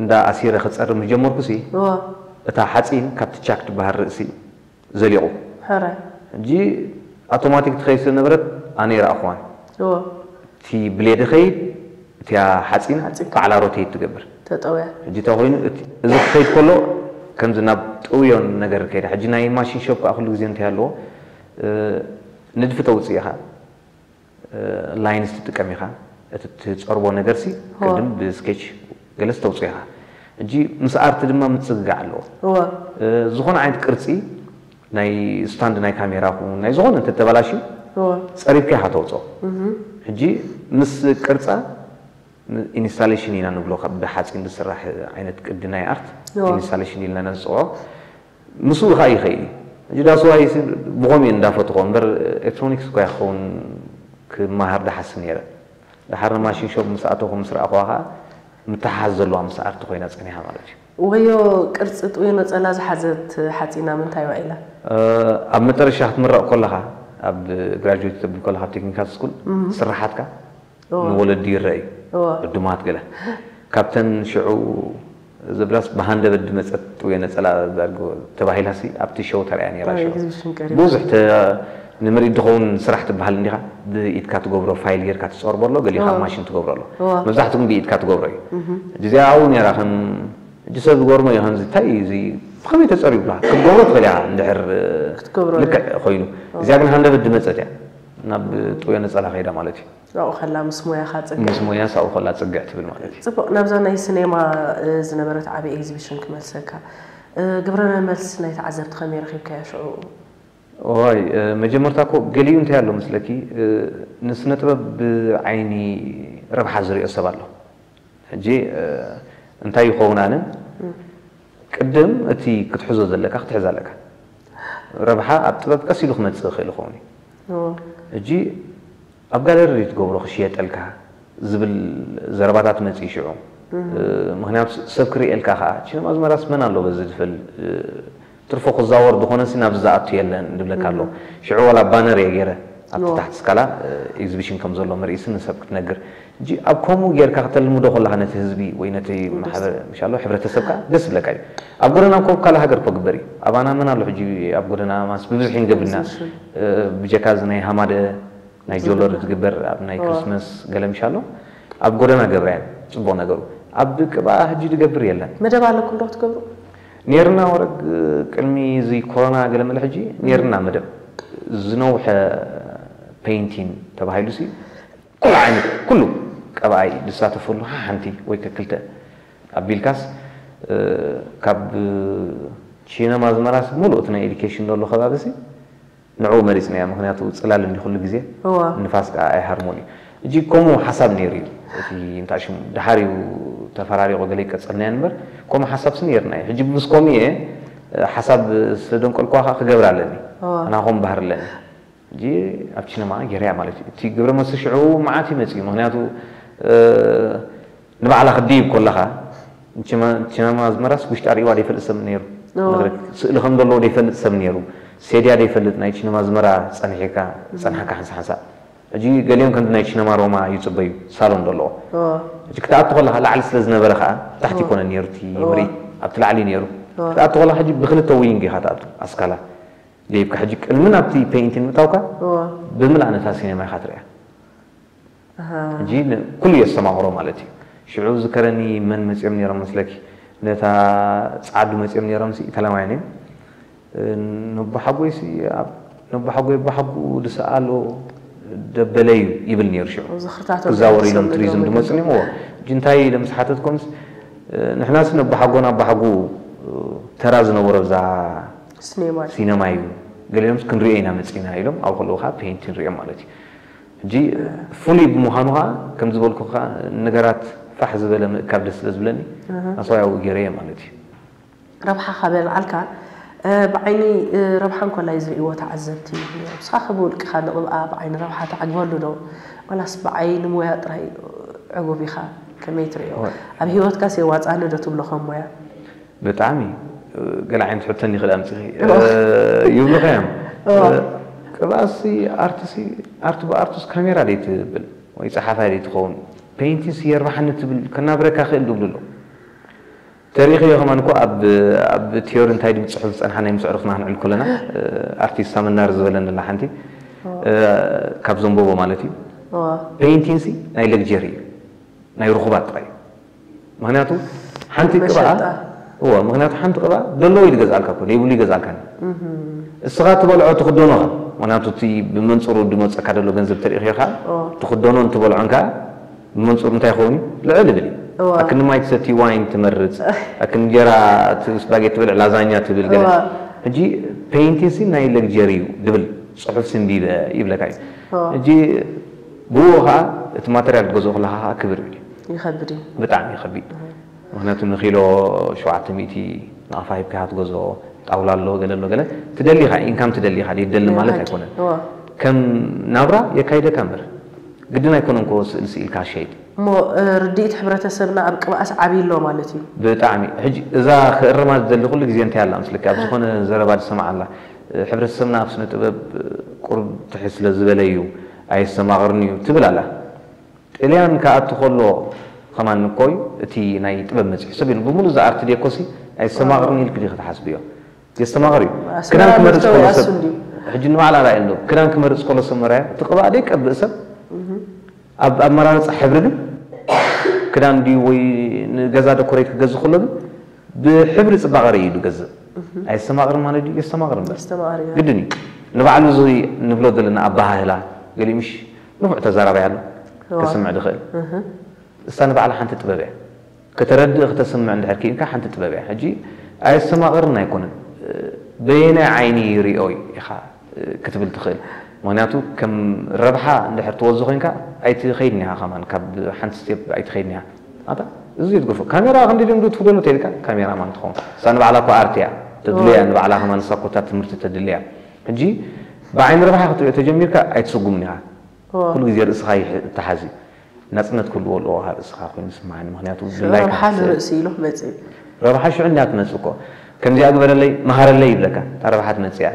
እንዳ ኣሲረ ክፀርብ ምስ ጀመርኩ ሲ እታ ሓፂን ካብቲ ቻክ ትበሃል ርእሲ ዘሊቑ ሕጂ ኣውቶማቲክ ትኸይድ ስለነበረት ኣነ ይረኣኹዋን እቲ ብሌድ ኸይድ እቲያ ሓፂን ባዕላ ሮቴት ትገብር ተጠውያ ሕጂ እንታይ ኮይኑ እዚ ክኸይድ ከሎ ከምዚ ናብ ጥውዮን ነገር ከይዳ ሕጂ ናይ ማሽን ሾፕ ከዓ ኩሉ ግዜ እንታይ ኣለዎ ንድፊ ተውፅእ ኢኻ ላይንስ ትጥቀም ኢኻ እቲ ትፀርቦ ነገርሲ ቅድም ብስኬች ገለስ ተውፅኦ ኢኻ ሕጂ ምስ ኣርት ድማ ምፅግጋዕ ኣለዎ ዝኾነ ዓይነት ቅርፂ ናይ ስታንድ ናይ ካሜራ ኹን ናይ ዝኾነ እንተተበላሽዩ ፀሪብካ ኢኻ ተውፅኦ ሕጂ ምስ ቅርፃ ኢንስታሌሽን ኢና ንብሎ ካብ ብሓፂን ዝስራሕ ዓይነት ቅዲ ናይ ኣርት ኢንስታሌሽን ኢልና ነፅውዖ ምስኡ ከዓ ይኸይድ እዩ ሕጂ ዳስዋይ ብኸምኡ እንዳፈትኾ እምበር ኤሌክትሮኒክስ እኳ ይኸውን ክመሃር ደሓስ ነይረ ድሓር ንማሽን ሾፕ ምስ ኣተኹ ምስ ረኣኹዋ ከዓ ምትሓዝ ዘለዋ ምስ ኣርቲ ኮይና ፀኒሓ ማለት እዩ ወዮ ቅርፂ ጥውዮ ነፀላ ዝሓዘት ሓፂና ምንታይ ዋ ኢላ ኣብ መጠረሻ ክትምረቕ ከለኻ ኣብ ግራጅዌት ተብል ከለኻ ኣብ ቴክኒካል ስኩል ስራሓትካ ንወለዲ ይረአ እዩ ዕዱማት ገለ ካብተን ሽዑ ዝብላስ ብሃንደበት ድመፀት ወይ ነፀላ ዳርጎ ተባሂላሲ ኣብቲ ሸው ተሪያ ነራ ሽዑ ብዙሕ ንምርኢት ዝኸውን ስራሕ ትበሃል እንዲኻ ብኢድካ ትገብሮ ፋይል ጌርካ ትፀርቦ ኣሎ ገሊኻ ማሽን ትገብሮ ኣሎ መብዛሕትኩም ብኢድካ ትገብሮ እዩ እዚኣ ኣብኡ ነራ ከም ሕጂ ሰብ ዝገርሞ እዩ ከምዚ እንታይ እዩ እዚ ብኸመይ ተፀርዩ ብላ ክትገብሮ ትኽእል እያ እንድሕር ልክዕ ኮይኑ እዚኣ ግን ሃንደበት ድመፀት እያ ናብ ጥዮ ነፀላ ከይዳ ማለት እዩ ኣብኡ ከላ ምስ ሞያኻ ፅግዕ ምስ ሞያ ሳብኡ ከላ ፅግዕ ትብል ማለት እዩ ፅቡቅ ናብዛ ናይ ስኔማ ዝነበረት ዓብዪ ኤግዚቢሽን ክመልሰካ ግብረ መልስ ናይ ተዓዘብቲ ከመይ ረኺብካያ ሽዑ ዋይ መጀመርታ እኮ ገሊኡ እንታይ ኣሎ መስለኪ ንስነ ጥበብ ብዓይኒ ረብሓ ዝሪኦ ሰብ ኣሎ ሕጂ እንታይ ይኸውን ኣነ ቅድም እቲ ክትሕዞ ዘለካ ክትሕዝ ኣለካ ረብሓ ኣብ ጥበብ ቀስ ኢሉ ክመፅእ ይኽእል ይኸውን እዩ ሕጂ ኣብ ጋለሪ ትገብሮ ክሽየጠልካ ዝብል ዘረባታት መፅእ ሽዑ ምክንያቱ ሰብ ክርእየልካ ከዓ ቺነማ ዝመራስ መን ኣሎ በዚ ዝፈል ትርፎ ክዛወር ዝኾነሲ ናብዚ ዝኣቱ የለን ዝብለካ ኣሎ ሽዑ ዋላ ባነር እየ ገይረ ኣብቲ ታሕቲ ስካላ ኤግዚቢሽን ከም ዘሎ መርኢሲ ንሰብ ክትነግር ሕጂ ኣብ ከምኡ ጌርካ ክተልምዶ ከለካ ነቲ ህዝቢ ወይ ነቲ ማሕበር ምሻሎ ሕብረተሰብካ ደስ ዝብለካ እዩ ኣብ ጎደና እኮ ካልእ ሃገር እኮ ግበር እዩ ኣባና መን ኣሎ ሕጂ ኣብ ጎደና ማስ ብብዝሒ ንገብርና ብጀካ እዚ ናይ ሃማደ ናይ ጆለር ዝግበር ኣብ ናይ ክርስመስ ገለ ምሻሎ ኣብ ጎደና ገብራ እየን ፅቡቅ ነገሩ ኣብ ቅብኣ ሕጂ ዝገብር የለን። መደብ ኣለኩም ዶ ክትገብሩ? ኔርና ወረግ ቅድሚ እዚ ኮሮና ገለ መለ ሕጂ ኔርና መደብ ዝነውሐ ፔይንቲን ተባሂሉ ሲ ኩሉ ዓይነት ኩሉ ቀብኣይ ዝሳተፈሉ ሓንቲ ወይ ከክልተ ኣቢልካስ ካብ ቺነማ ዝመራስ ሙሉእ እቲ ናይ ኤዱኬሽን ዘሎ ከባቢ ሲ ንዕኡ መሪፅናዮ። ምክንያቱ ፅላል እንዲ ኩሉ ግዜ እዋ ንፋስ ከዓ ኣይሃርሞን እዩ። እጂ ከምኡ ሓሳብ ነይሩ እዩ። እቲ እንታይ ሽሙ ድሓር እዩ ተፈራሪቆ ገለ ይቀፀልናዮ እምበር ከምኡ ሓሳብ ስ ነይርና እዩ። ሕጂ ምስ ከምኡ እየ ሓሳብ ስለደንቀልኳ ከዓ ክገብር ኣለኒ እዋ ናኹም ባህር ኣለኒ። እጂ ኣብ ቺነማ ገይረያ ማለት እዩ። እቲ ግብረ መልሲ ሽዑ መዓት ይመፅእ እዩ። ምክንያቱ ንባዕላ ክድይብ ከለኻ ቺነማ ዝመራስ ውሽጣ ርእዋ ዘይፈልጥ ሰብ ነይሩ። እዋ ስእሊ ከም ዘለዎ ዘይፈልጥ ሰብ ነይሩ። ሴድያ ዘይፈልጥ ናይ ቺነማ ዝመራ ፀኒሕካ ፀንሓካ ሓንሳ ሓንሳ ሕጂ ገሊኦም ከምዚ ናይ ቺነማ ሮማ ይፅበዩ ሳሎን ዘለዎ እዋ ሕጂ ክትኣቱ ከለካ ላዕሊ ስለ ዝነበረ ከዓ ታሕቲ እዋ ይኮነ ነይሩ እቲ እዋ ምርኢት ኣብቲ ላዕሊ ነይሩ። እዋ ክትኣቱ ከለካ ሕጂ ብክልተ ዊንግ ኢካ ትኣቱ ኣስካላ ደይብካ ሕጂ ቅድሚ ናብቲ ፔይንቲን ምእታውካ እዋ ብምላእ ነታ ሲኔማ ኢካ ትሪኣ። ኣሃ ሕጂ ን- ኩሉ የስተማቕሮ ማለት እዩ። ሽዑ ዝከረኒ መን መፅኦም ነይሮም መስለኪ? ነታ ፃዓዱ መፅኦም ነይሮም ሲ ኢታላውያን እዮም። ነቦሓጎይ ሲ ኣብ ነቦሓጎይ ኣቦሓጉ ዝሰኣሎ ደበለ እዩ ይብል ነይሩ ሽዑ። ዝኽርታቶም ክዛወሩ ኢሎም ዝሰምዑ ቱሪዝም ነይሮም ዝመፁ እዮም። እዎ ሕጂ እንታይ ኢሎም ዝሓተትኮምስ ንሕናስ ነቦሓጎን ኣቦሓጉ ተራ ዝነበሮ ብዛ ስኔማ ሲነማ እዩ። ገሊኦምስ ክንሪኦ ኢና መፂና ኢሎም ኣብ ከለዉ ከዓ ፔይንቲን ሪኦም ማለት እዩ። ሕጂ ፍሉይ ብምዃኑ ከዓ ከም ዝበልኩ ከዓ ነገራት ፋሕ ዝበለ ምእካብ ደስ ስለ ዝብለኒ ኣስዋያዊ ገይረየ ማለት እዩ። ረብሓኻ በልዓልካ ብዓይኒ ረብሓ እንኮላይ ዝርእይዎ ተዓዘብቲ ንስኻ ብውልቅኻ ንቕብኣ ብዓይኒ ረብሓ ተዓግበሉ ዶ ዋላስ ብዓይኒ ሞያ ጥራይ ዕጉብ ኢኻ? ከመይ ትርእዮ? ኣብ ህይወትካስ የዋፅኣኒ ዶ ትብሎ ከም ሞያ? ብጣዕሚ ገለ ዓይነት ሕቶ እንዲ ክእል ኣምፂኺ ይብሉኻ እዮም። ቅብኣሲ ኣርትሲ ኣርት ብኣርቱስ ካሜራ ደይ ትብል ወይ ፀሓፋይ ደይ ትኸውን ፔይንቲንስ የርባሓኒ ትብል ከናብረካ ክእል ድብሉ ኣሎ። ተሪእኽዮ ከማን እኮ ኣብ ኣብ ቲዮሪ እንታይ ድብል ፅሑፍ ዝፀንሓ ናይ ምስ ኣዕሩኽና ክንዕል ከለና ኣርቲስት ሳመናር ዝበለን ኣላ ሓንቲ ካብ ዘንበቦ ማለት እዩ። ፔይንቲንሲ ናይ ለግጀሪ እዩ ናይ ርኹባት ጥራይ እዩ። ምክንያቱ ሓንቲ ቅብኣ መሸጣ እዎ ምክንያቱ ሓንቲ ቅብኣ ደለዎ ይገዝኣልካ እኮ ደይብሉ ይገዝኣልካ። እስኻ ትበልዖ ትኽደኖኻ ምክንያቱ እቲ ብመንፅሩ ድመፀካ ደሎ ገንዘብ ተሪእኽዮ ከዓ ትኽደኖን ትበልዖን ከዓ ብመንፅሩ እንታይ ይኸውን እዩ ልዕል ይብል እዩ። እዋ ኣክኒ ማይ ትሰቲ ዋይን ትመርፅ ኣክኒ እንጀራ ስፓጌቲ ትብል ላዛኛ ትብል ገለ እዋ ሕጂ ፔይንቲንሲ ናይ ለግጀሪ እዩ ድብል ፅሑፍ ስንቢበ ይብለካ እዩ። እዋ ሕጂ ብኡ ከዓ እቲ ማተርያል ትገዝኦ ከለካ ከዓ ክብር እዩ ይኸብድ እዩ ብጣዕሚ ይኸብድ። ምክንያቱ ንኪሎ ሸውዓተ ሚእቲ ንኣፋ ሂብካ ኢካ ትገዝኦ ጣውላ ኣሎ ገለ ኣሎ ገለ ትደሊ ኢካ ኢንካም ትደሊ ኢካ ደይትደሊ ማለት ሓቂ። ኣይኮነን። እዋ ከም ናብራ የካይደካ እምበር ግድን ኣይኮነን ኮ ስእል ስኢልካ ሸይጥ እሞ ርድኢት ሕብረተሰብና ኣብ ቅብኣስ ዓብይ ኣሎ ማለት እዩ። ብጣዕሚ ሕጂ እዛ ክእርማ ዝደሊ ኩሉ ግዜ እንታይ ኣላ ምስልኪ ኣብ ዝኾነ ዘረባ ዝሰምዓ ኣላ። ሕብረተሰብና ኣብ ስነ ጥበብ ቁሩብ ትሕት ስለ ዝበለ እዩ ኣየስተማቕርን እዩ ትብል ኣላ። ጥልያን ክኣቱ ከሎ ከማን እኮ እዩ እቲ ናይ ጥበብ መፅሒ ሰብ እዩ ብምሉእ እዛ ኣርቲ ዴኮሲ ኣይሰማቕርን ኢልክ ዲኺ ትሓስብዮ? የስተማቕር እዩ። ኣስመራ ክዳን ክመርፅ መፍተው ከሎ ይኣሱ ሰብ እንድዩ። ሕጂ ንባዕላ ርኣይ ኣሎ ክዳን ክመርፅ ከሎ ሰብ መራያ እቲ ቅብኣ ደይቀብእ ሰብ ኣብ ኣመራርፃ ሕብሪ ግን ክዳን ድዩ ወይ ንገዛ ደኮሬት ክገዝእ ከሎ ግን ብሕብሪ ፅባቐ ርእዩ እዩ ዝገዝእ። ኣይሰማቕርን ማለት ድዩ? የስተማቕር እምበር ኣስተማሪ ግድን እዩ። ንባዕሉ እዚ ንብሎ ዘለና ኣበሃህላ ገሊኡ ምሽ ንፉዕ ተዛራባይ ኣሎ እዋ። ከስምዕ ዝኽእል እህ። እሳ ንባዕላ ሓንቲ ጥበብ እያ። ከተረድእ ከተስምዕ እንድሕር ክኢልካ ሓንቲ ጥበብ እያ። ሕጂ ኣየስተማቕርን ኣይኮነን በየናይ ዓይኒ ይሪኦ ኢኻ ክትብል ትኽእል። ምክንያቱ ከም ረብሓ እንድሕር ትወዞ ኮይንካ ኣይትኸይድን ኢኻ ከማን ካብ ሓንቲ ስቴፕ ኣይትኸይድን ኢኻ። ኣታ እዚ ትገፎ ካሜራ ክንዲ ድንዱ ትውደሉ ተልካ ካሜራ ማን ትኸውን እሳ ንባዕላ እኮ ኣርቲ እያ። ተድልያ ንባዕላ ከማን እሳ ኮታ ትምህርቲ ተድልያ። ሕጂ ብዓይኒ ረብሓ ክትሪኦ ተጀሚርካ ኣይትስጉምን ኢኻ። ኩሉ ግዜ ርእስኻ ይተሓዝ እዩ። ናጽነት ክህልዎ ኣለዎ ካብ ርእስኻ ኮይኑ ይስምዓኒ ምክንያቱ ድላይካ ረብሓ ንርእሲ ኢሉ ክመጽእ እዩ። ረብሓ ሽዑ እንድያ ትመጽእ እኮ ከምዚኣ ግበረለይ መሃረለይ ይብለካ እታ ረብሓ ትመጽእ እያ።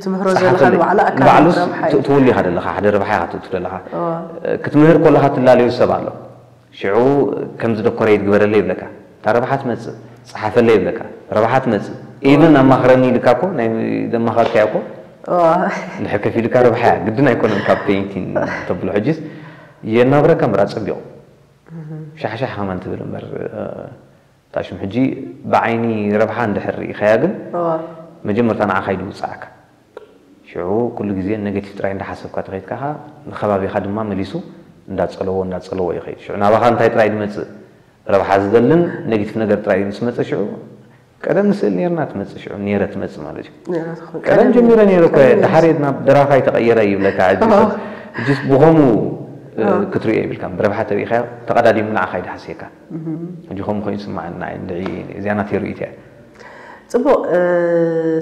ትምህሮ ዘለኻ ንባዕላ ኣካል ንባዕሉስ ረብሓ እዩ። ትእትወሉ ኢኻ ዘለኻ ሓደ ረብሓ ኢኻ ትእቱ ዘለኻ ክትምህር ከለኻ ትላለዩ ሰብ ኣሎ ሽዑ ከምዚ ደኮረይት ግበረለይ ይብለካ እታ ረብሓ ትመጽእ ጸሓፈለይ ይብለካ ረብሓ ትመጽእ ኢብን ኣማኽረኒ ኢልካ እኮ ናይ ዘማኸርካዮ እኮ እዋ እንድሕር ከፊልካ ረብሓ እያ ግድን ኣይኮነን ካብ ፔይንቲን ተብሎ ሕጂስ የናብረካ ምራ ጽቢቑ ሻሕሻሕ ከማን ትብል እምበር። ታሽም ሕጂ ብዓይኒ ረብሓ እንድሕር ርኢኻያ ግን መጀመርታ ንዓኻ እዩ ዝውፅዓካ። ሽዑ ኩሉ ግዜ ኔጌቲቭ ጥራይ እንዳሓሰብካ ተኸይድካ ንከባቢኻ ድማ መሊሱ እንዳፀለዎ እንዳፀለዎ ይኸይድ። ሽዑ ናባኻ እንታይ ጥራይ ዝመፅእ ረብሓ ዝደልን ኔጌቲቭ ነገር ጥራይ ምስ መፀ ሽዑ ቀደም ንስእል ነርና ትመፅእ ሽዑ ነረ ትመፅእ ማለት እዩ። ቀደም ጀሚረ ነረ እኮ ደሓር የድና ደራኻ ይተቐየረ ይብለካ። ሕጂ ሰብ ሕጂስ ብኸምኡ ክትሪኦ ይብልካ። ብረብሓ ተሪኢኻ ተቐዳዲሙ ንዓኻ ይድሓስየካ። ሕጂ ከምኡ ኮይኑ ይስምዓኒ ንዓይ። እንድዒ እዚኣ ናተይ ርእይቶ እያ። ጽቡቕ።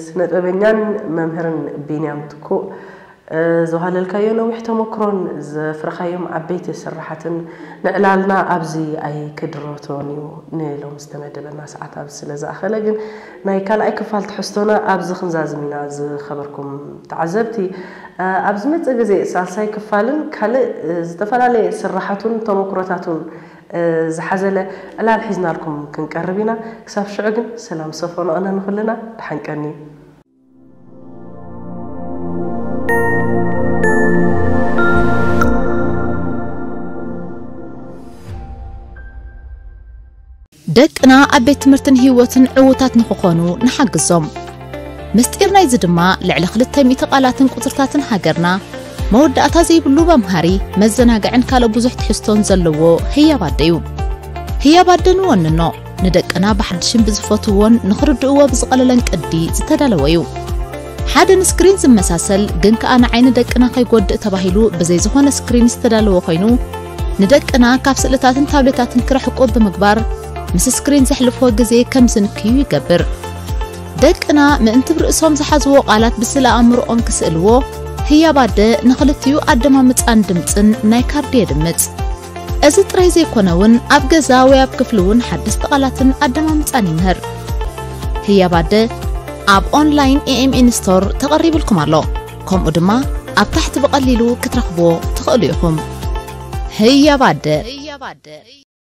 ስነ ጥበበኛን መምህርን ቢንያም ትኩእ፣ ዘዋሃለልካዮ ነዊሕ ተመክሮን ዘፍረኻዮም ዓበይቲ ስራሓትን ንዕላልና ኣብዚ ኣይክድረቶን እዩ። ንሎም ዝተመደበና ሰዓት ኣብዚ ስለ ዝኣኸለ ግን ናይ ካልኣይ ክፋል ትሕዝቶና ኣብዚ ክንዛዝም ኢና። ዝኸበርኩም ተዓዘብቲ፣ ኣብዚ መጽእ ግዜ ሳልሳይ ክፋልን ካልእ ዝተፈላለየ ስራሓቱን ተመክሮታቱን ዝሓዘለ ዕላል ሒዝናልኩም ክንቀርብ ኢና። ክሳብ ሽዑ ግን ሰላም ሰፈኖ ኣነ ንኹልና ደሓን ቀኒ። ደቅና ኣብ ቤት ትምህርትን ህይወትን ዕዉታት ንኽኾኑ ንሓግዞም። ምስጢር ናይዚ ድማ ልዕሊ ክልተ ሚእቲ ቃላትን ቁጽርታትን ሃገርና መወዳእታ ዘይብሉ መምሃሪ፣ መዘናግዕን ካልእ ብዙሕ ትሕዝቶን ዘለዎ ህያብ ኣደ እዩ። ህያብ ኣደ ንወንኖ፣ ንደቅና ብሓድሽን ብዝፈትውዎን ንኽርድእዎ ብዝቐለለን ቅዲ ዝተዳለወ እዩ። ሓደ ንስክሪን ዝመሳሰል ግን ከኣ ንዓይኒ ደቅና ከይጎድእ ተባሂሉ ብዘይ ዝኾነ ስክሪን ዝተዳለወ ኮይኑ፣ ንደቅና ካብ ስእልታትን ታብሌታትን ክረሕቁ ብምግባር ምስ ስክሪን ዘሕልፍዎ ግዜ ከም ዝንክዩ ይገብር። ደቅና ምእንቲ ብርእሶም ዝሓዝዎ ቃላት ብስለ ኣእምሮኦም ክስእልዎ ህያብ ኣደ ንኽልቲኡ ኣደማምጻን ድምጽን ናይ ካርዲ የድምጽ። እዚ ጥራይ ዘይኮነ እውን ኣብ ገዛ ወይ ኣብ ክፍሊ እውን ሓደስቲ ቃላትን ኣደማምጻን ይምህር። ህያብ ኣደ ኣብ ኦንላይን ኤኤምኤን ስቶር ተቐሪብልኩም ኣሎ። ከምኡ ድማ ኣብ ታሕቲ ብቐሊሉ ክትረኽብዎ ትኽእሉ ኢኹም። ህያብ ኣደ።